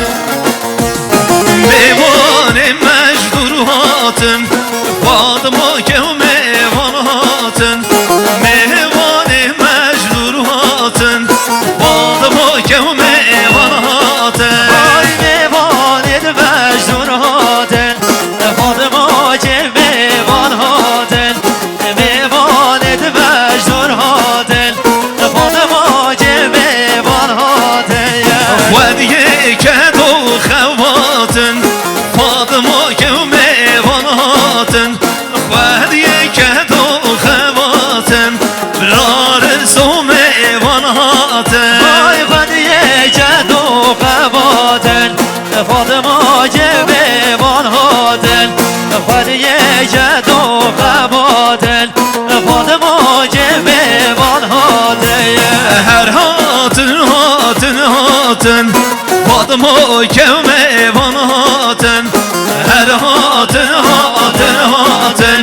Mêvanê mecdûr hatin, Fatma kewme van hatin. Mêvanê mecdûr hatin, Fatma kewme van hatin. Ay mêvanê mecdûr hatin, Fatma kewme van hatin. Mêvanê di mecdûr hatin, Fatma kê mêvan hatin. Xwediyê kedo xebatin, Fatma kê mêvan hatin. Xwediyê kedo xebatin, birarin so mêvan hatin. Ay xwediyê kedo xebatin, Fatma kê mêvan hatin. Xwediyê kedo xebatin, Fatma kê mêvan hate. Her hatin, hatin, hatin, Fatma kê mêvan hatin. Her hatin, hatin, hatin,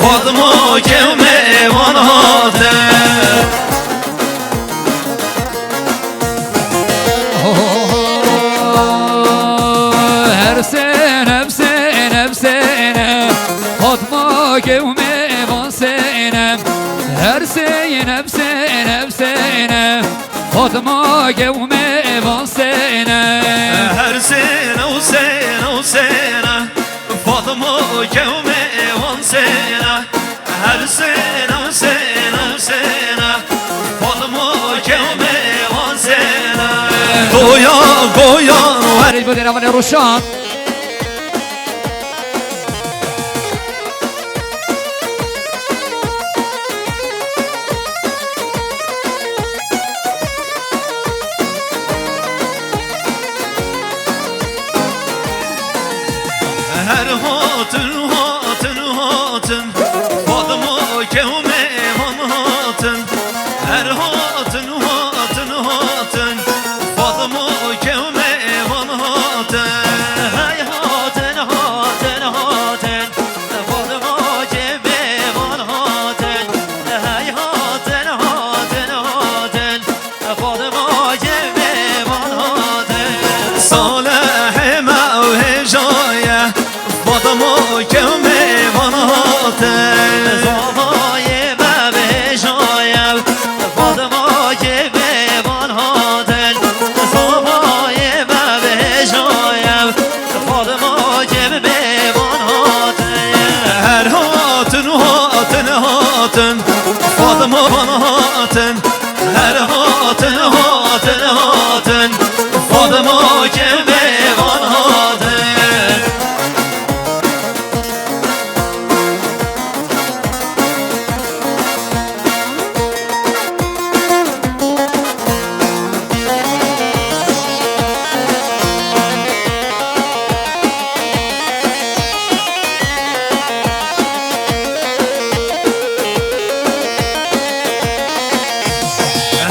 Fatma kê mêvan hatin. Her sene, sene, sene, Fatma kê mêvan sene. Her sene, sene, sene, Fatma kê mêvan sene. Her sene, sene, sene, Fatma kê mêvan sene. Her sene, sene, sene, Fatma kê mêvan sene. Goyan, goyan, her... Erê, bu deramanê Ruşan. Her hatin, hatin, hatin, Fatma kê mêvan hatin. Her hatin, hatin, hatin, Fatma kê mêvan hatin. Hey hatin, hatin, hatin, Fatma kê mêvan hatin. Hey hatin, hatin, hatin, Fatma kê mêvan hate. Salihê me ew hêja ye, Fatma kê mêvan hate. Zavayê me ew hêja ye, Fatma kê mêvan hate. Zavayê me ew hêja ye, Fatma kê mêvan hate. Her hatin, hatin, hatin, Fatma van hatin. Her hatin, hatin, hatin, Fatma kê mêvan hatin.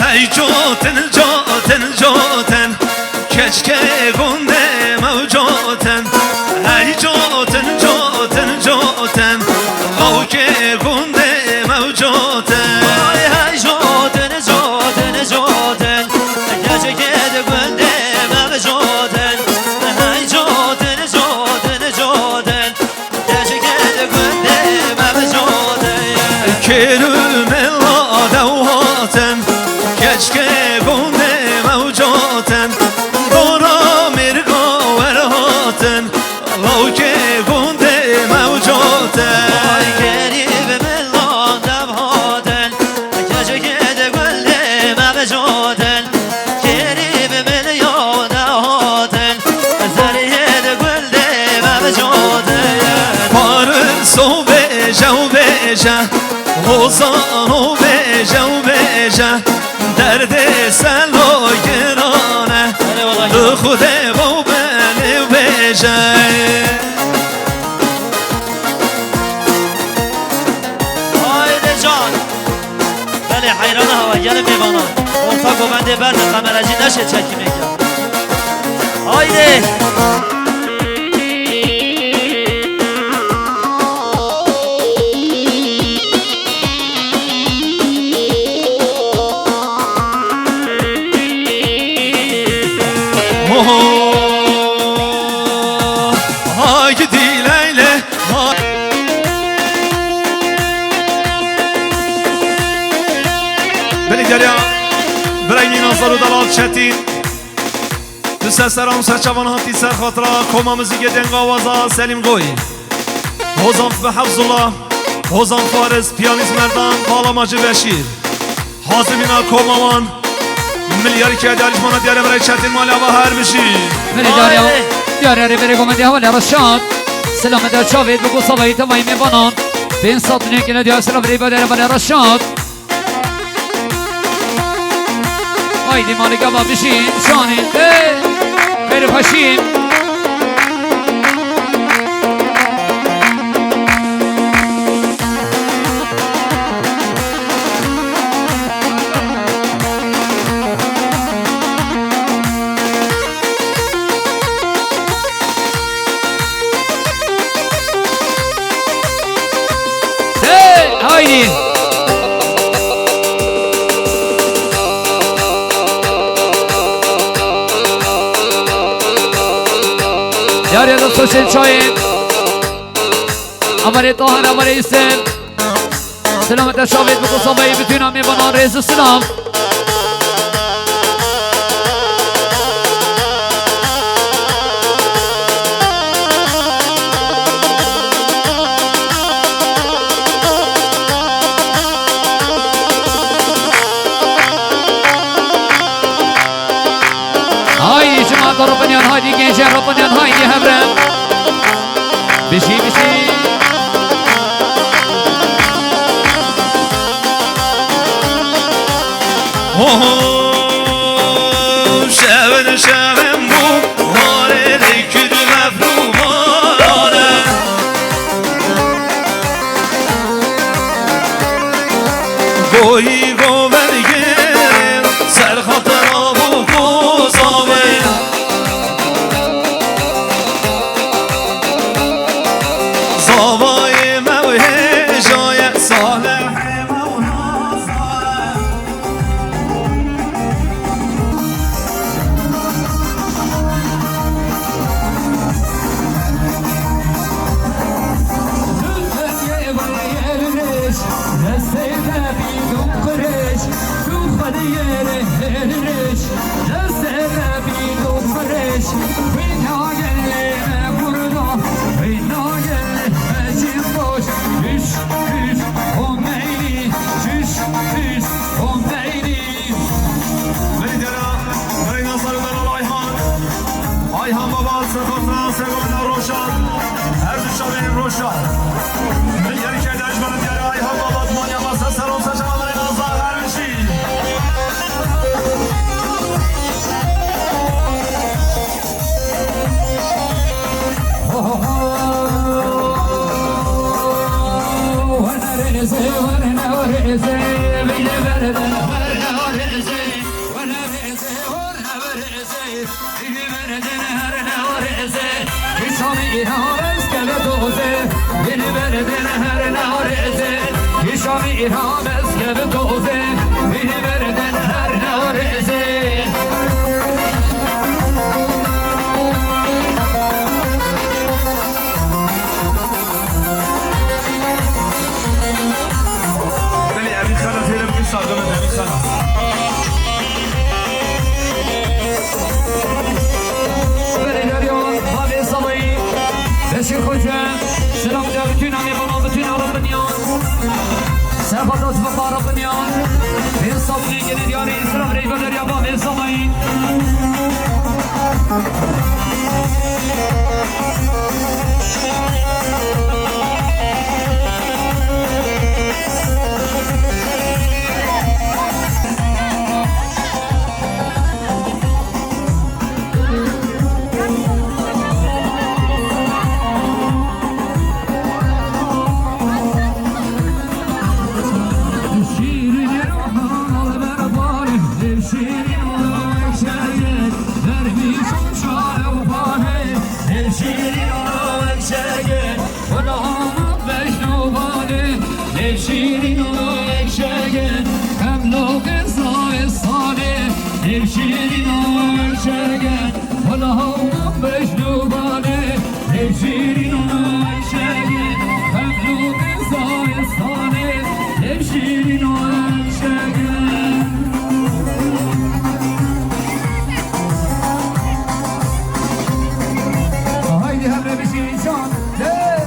Hey cotin, cotin, cotin, keçkê gundê me ew cotin. Hey cotin, cotin, cotin, lawkê gundê me ew cotin. Ay hey cotin, cotin, cotin, keçkê di gundê me ew cotin. Hey cotin, cotin, cotin, Keçikê di gundê me bi cote. Kêr û mela dew hatin, keçikê gundê me û cotin. Dora mêrga wer hatin, lawkê gundê me û cotin. Ay kêrî bi mela dew hatin, keçikê di gundê me bi cotin. Kêrî bi min ya nehatin, zeriyê di gundê me bicotin. Faris û bêje û bêje, hozan û bêje û bêje, derdê selo giran e, Erê welahi. Bi Xwedê bo belê bêje. Dê berde qemerecî neşê çekîmê ke. Haydi. Oho. Haydi Leyle. Belê geriya birayî Nazar û Delal Çetîn. Tu ser seran ser çavan hatî ser xatira koma muzîkê denga waza Selîm Goy. Hozan Hafzullah, Hozan Faris, piyanîst Merdan, Palamacı Beşîr. Hazimîna koma wan. Milyarî ke diyarî ji mana diyare birayî Çetîn mali ava her bijî. Belê diyare, diyare rê berê gomendê hevalê Reşat. Selamet der çavêt bi gosa vayî tevayî mêvanan. Pênc sed nêkine diyare selam rê badere bale Reşat. Haydi malik ava bijî şanî. Hey! Xêr û xweşî. Hey, haydi. Yarın da sosyal çayı. Amare Tahir, amare İsem. Selamete şavêt bi kusameyê bütün amê bana rêz û silam. Haydi cemaat Rabinyan, haydi gençler Rabinyan, haydi hevre. Bijî, bijî. Ho, ho, şevin şevin bû, warê lê kir mefrûmane. Goyî govergê, ser xatira bû kozavê. Zavayê me wê hêja ye, salihê me wê hêja ye. Destê te bî du qirêj, tu xwediyê rêj. Destê te bî du qirêj, wîna gelê me kurda, wîna gelê me cîndoş. Tüş, tüş, Homeyni, tüş, tüş, Homeyni. Lidera, Reyna Sarılar Ayhan. Ayhan Baba, Sekotra, Sekotra Roşan. Her düşe benim Roşan. Milyar kere Ajman'ın yeri Ayhan Baba, Manya Masa, Seron Saçama, Reyna Zahar Mişi. Şamî îha bes keve doze, bini berdin her nareze. Şamî îha bes keve doze, bini berdin her nareze. Belê, Emîn Xana fêrê bike, sade min, Emîn Xana. Belê, Derya, Bavê Salayî, Beşîr Xoce, selam de bütün amê baba, bütün Arap binyan. Serhat Azmi Arap binyan. Pênc sed lî gelê diyarî, selam reyve Derya, Bavê Salayî. Şirin Şîrîn û Ayşegül, xemlû bi zaristanê, ev şîrîn û Ayşegül. Haydi hemre bir şîrîn çal. Hey!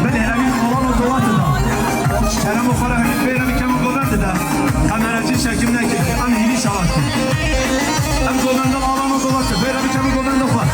Belê, ew ê Alano Dolat da. Kerem xwe re hemî pêre bikem û govend dide. Kameracî çekim neke. Em hînî çalakî. Em govenda Alano Dolat e. Pêre bikem û govenda xwe.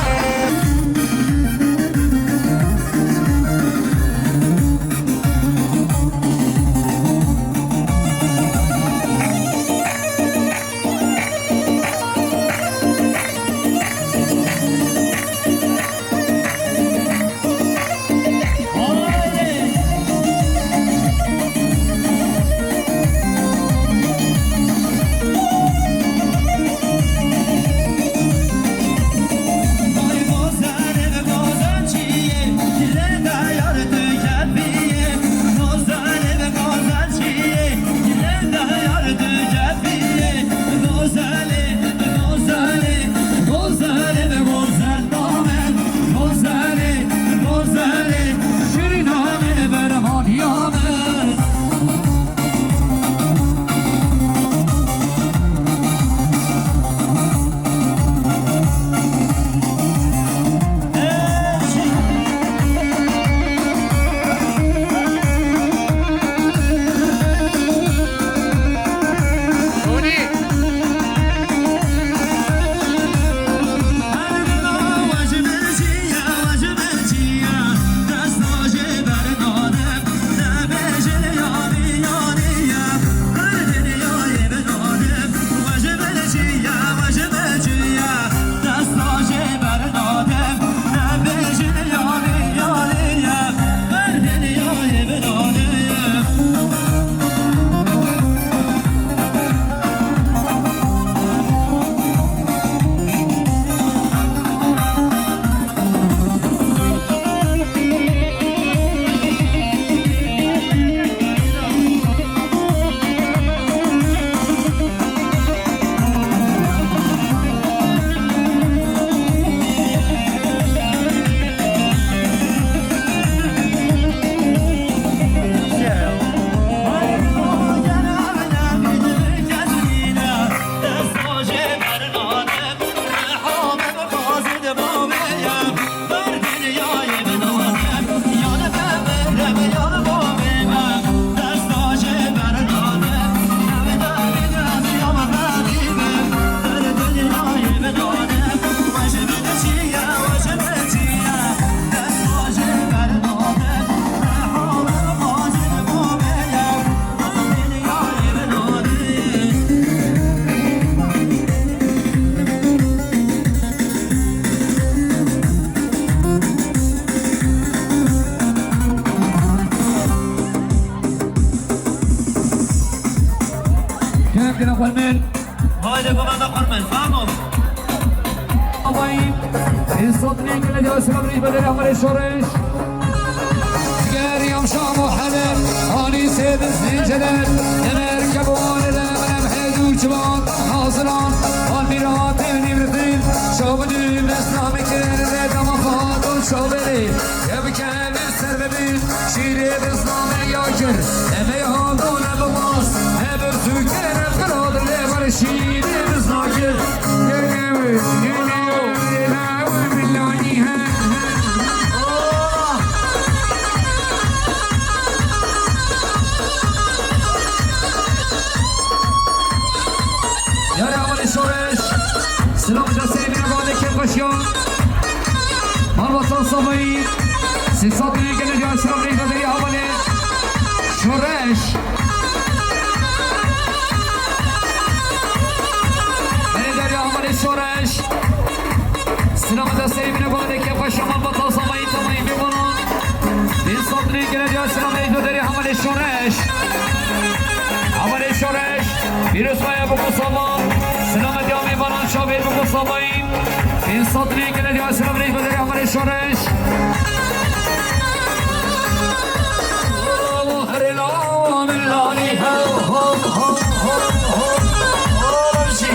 Gene xurmel. Haydi baba da xurmel. Tamam. Amayın. Esatını gene de asıram rihbedere amare şoreş. Ger yamşa Muhammed, ani sed zincelen, emer kebon ele, enem hedu çiban, haziran, an mirat evni birtin, şobu düğün, esnamı kere, dama fatun, şobeli, yebken, Ser bibî, şîrê bizna me ya kir. Em ê handon ne bibas, ne bir zûke ne qirad lê ber şîrê bizna kir. Gel ew, gel ew, gel ew, milani he. Yara aman şoreş. Silam da sevgine bade kefkaşiyan. Malbatan Samayî, sê sed lê gele diya silam lê daderi havale. Şoreş. Bere derya havale şoreş. Silam da sevgine bade kefkaşiyan Malbatan Samayî tamayî bê bana. Sê sed lê gele diya silam lê daderi havale şoreş. Havale şoreş. Pîrozbaya bi ku salan, silametiya mêvanan şavê bi ku salayî. Pênc sed lê gele diya silam rêj bedere amare şoreş. Herê la millanî he, ho, ho, ho, ho, ho, jî.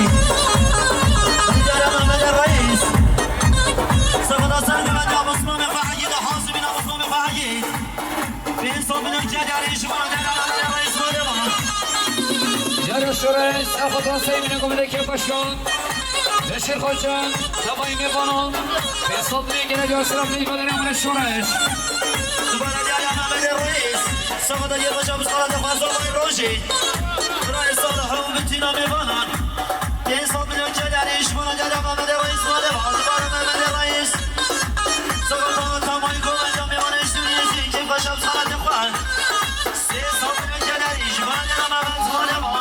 Lidera Mehmet Reis. Sefada ser Mehmet Abusmamê Fahiyê de hazibîna Abusmamê Fahiyê. Pênc sed milyon kar yarî ji wan dera Mehmet Reis Mehmet. Yara şoreş, serxotan sey bine gomine ke başkan. Beşir Xoçan, Tabayî Mêvanan. Pênc sed milyon gene diyor silah ne ifade ne amına şoreş. Dubara dera Mehmet Reis. Sefada ye başa bu sala da fazla bay roji. Reis Allah'ın bütün Mêvanan. Pênc sed milyon kar yarî ji wan dera Mehmet Reis Mehmet. Dubara Mehmet Reis. Sefada tamay kola ya Mêvan eştürüyesi. Keyfa şap sana de xwe. Sê sed milyon kar yarî ji wan dera Mehmet Mehmet.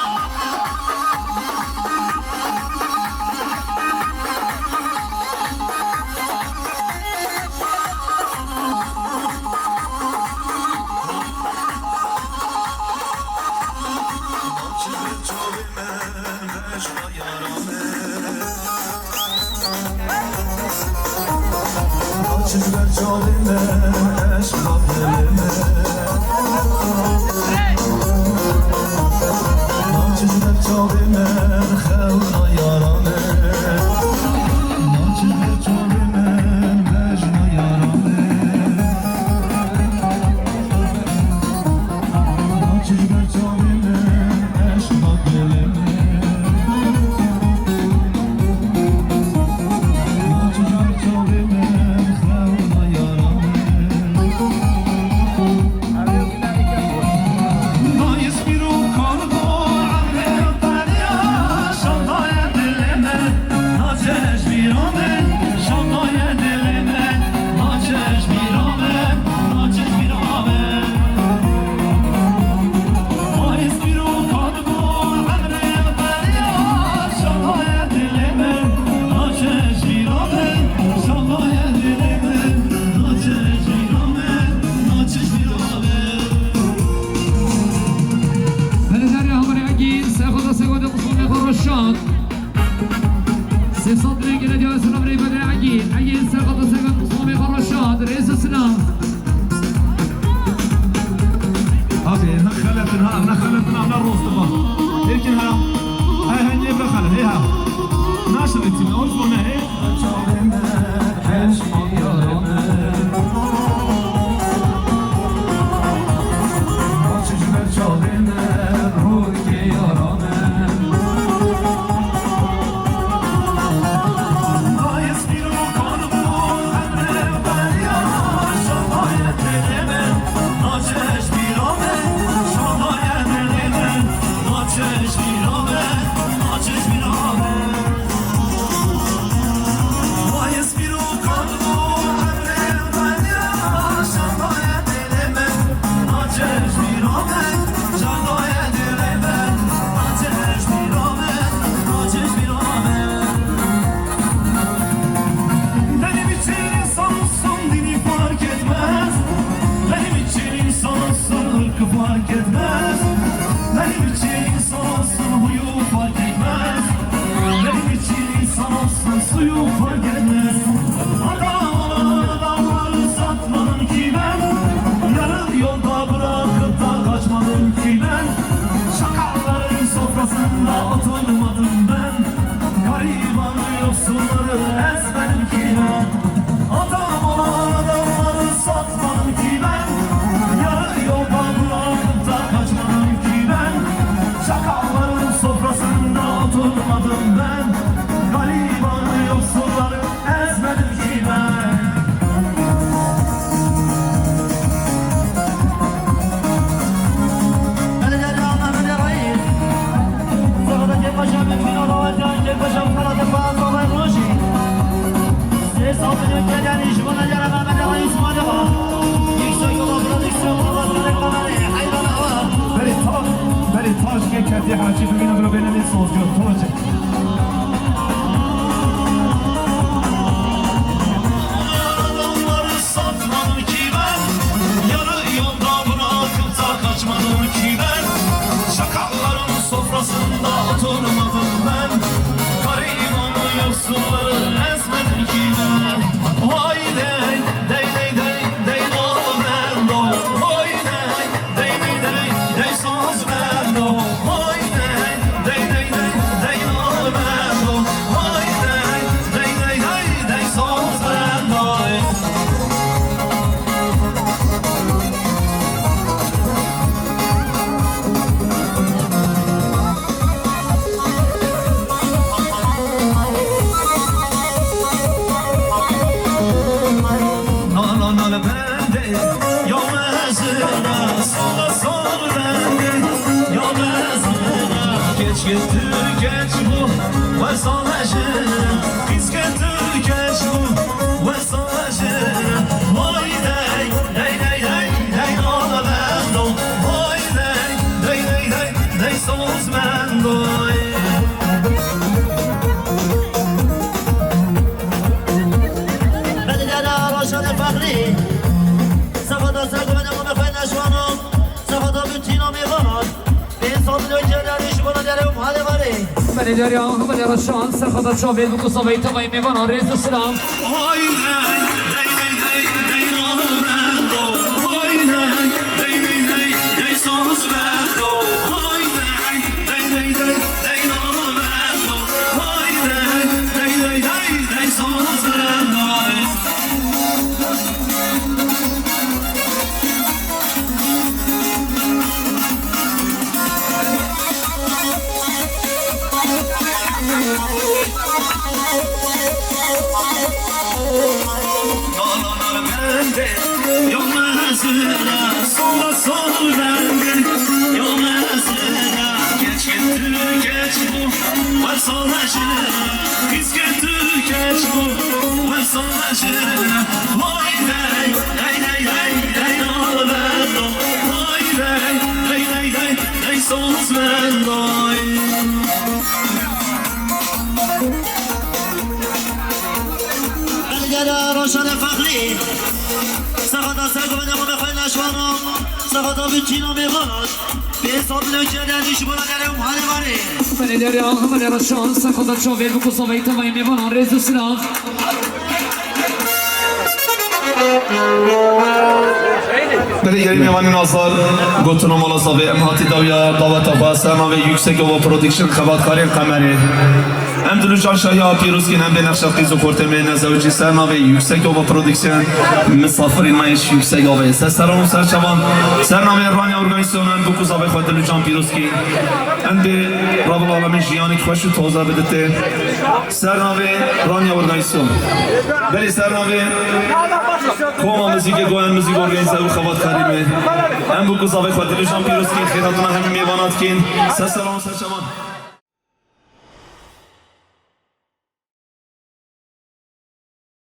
Belediye Haberê Egîn, Serxweda Serxweda Qusmê Xorşan. Sê sed lê gele diya silam rê bedre Egîn. Egîn Serxweda Serxweda Qusmê Xorşan. Rêz û silam. Abi, ne xeletin ha, ne xeletin ha, ne rost ba. Hêkin ha. He, he, ne be xele, he ha. Naşirî tîm, o zone, he. Benim için insan olsun dini fark etmez. Benim için insan olsun ırkı fark etmez. Benim için insan olsun huyu Fark etmez. Adam olan adamları satmadım ki ben. Yarı yolda bırakıp da kaçmadım ki ben. Çakalların sofrasında oturmadım ben. Garibanı yoksulları ezmedim ki ben. Adam olan adamları satmadım ki ben. Yarı yolda bırakıp da kaçmadım ki ben. Çakalların sofrasında oturmadım ben. Garibanı yoksulları ezmedim ki ben. Belediye Reis, Belediye Reis. Sırada Kekbaşa mümkün ola olacak, Kekbaşa bu tarafta bazı olay Roji. Ses altı dönken yani iş bana yaramaz, Belediye Reis, hadi bak. Yüksek ola, burada yüksek ola, bak, direkt kamerayı, hayvan hava. Beri taş, beri taş, Kekbaşa, Hacı, bugün öbür benim sozcu, Roji. Adamları satmadım ki ben, yarı yolda bırakıp da kaçmadım ki ben. Çakalların sofrasında oturmadım ben. Garibanı, yoksulları ezmedim ki ben. Vay dey, dey, dey, dey, dey, do, ben, do. Vay dey, dey, dey, dey, dey, soz, ben, do. Vay dey, dey, dey, dey, dey, do, ben, do. Vay dey, dey, dey, dey, dey, soz, ben, do. Nal, nal, nal, bende, ya mezina, sola, sol, bende, ya mezina. Geç getir, geç bu, ve sana jina, kız getir, geç bu, ve sana jina. Vay dey, dey, dey, dey, dey, nal, bendo. Vay dey, dey, dey, dey, dey, soz, bendo. Belediye Roşanê Fexrî, sefada ser guvene mame xwe neşwano, sefada bütün o mêvanan, pênc sed milyon geldi şu bana dere um hale vare. Belediye Roşan, sefada çavê bu kusavayı tavayı mêvanan, rêz û silam. Oy dey, dey, dey, dey, dey, nalo bendo. Oy dey, dey, dey, dey, dey, soz bendo. Oy dey, dey, dey, dey, dey, nalo bendo. Oy dey, dey, dey, dey, dey, soz bendo. Nal, nal, bende, yo mezina, sola, sol, bende, yo mezina, geç getir, geç bu, ve sana jina, kız getir, geç bu, ve sana jina. Vay dey, dey, dey, dey, dey, nal, bendo. Vay dey, dey, dey, dey, dey, soz, bendo. Belediye Roşanê Fexrî, sefada ser guvene mame xwe neşwano, sefada bütün o mêvanan, pênc sed milyon geldi şu bana dere um hale vare. Belediye Roşan, sefada çavê bu kusavayı tavayı mêvanan, rêz û silam. Belê gelî mêvanên azar, gotin û mala zavê, em hatî dawiya daweta xwe, ser navê Yüksek Ova Production, xebatkarên qemerê. Em Dilûcan Şahiya pîroz kîn, em bê nexşa qîz û xortê me nezewicî, ser navê Yüksek Ova Production, misafirên me yê ji Yüksek Ova yê. Ser seran û ser çavan, ser navê Ranya Organizasyon, em bû ku zavê xwe Dilûcan pîroz kîn. Em bê Rabil Alemîn jiyanek xweş û toze bidite. Ser navê Ranya Organizasyon. Belê ser navê Koma Muzîkê Goyan Muzîk Organize û xebatkarî me. Em bû ku zavê xwe Dilûcan pîroz kîn, xêrhatina hemî mêvana dikîn. Ser seran û ser çavan.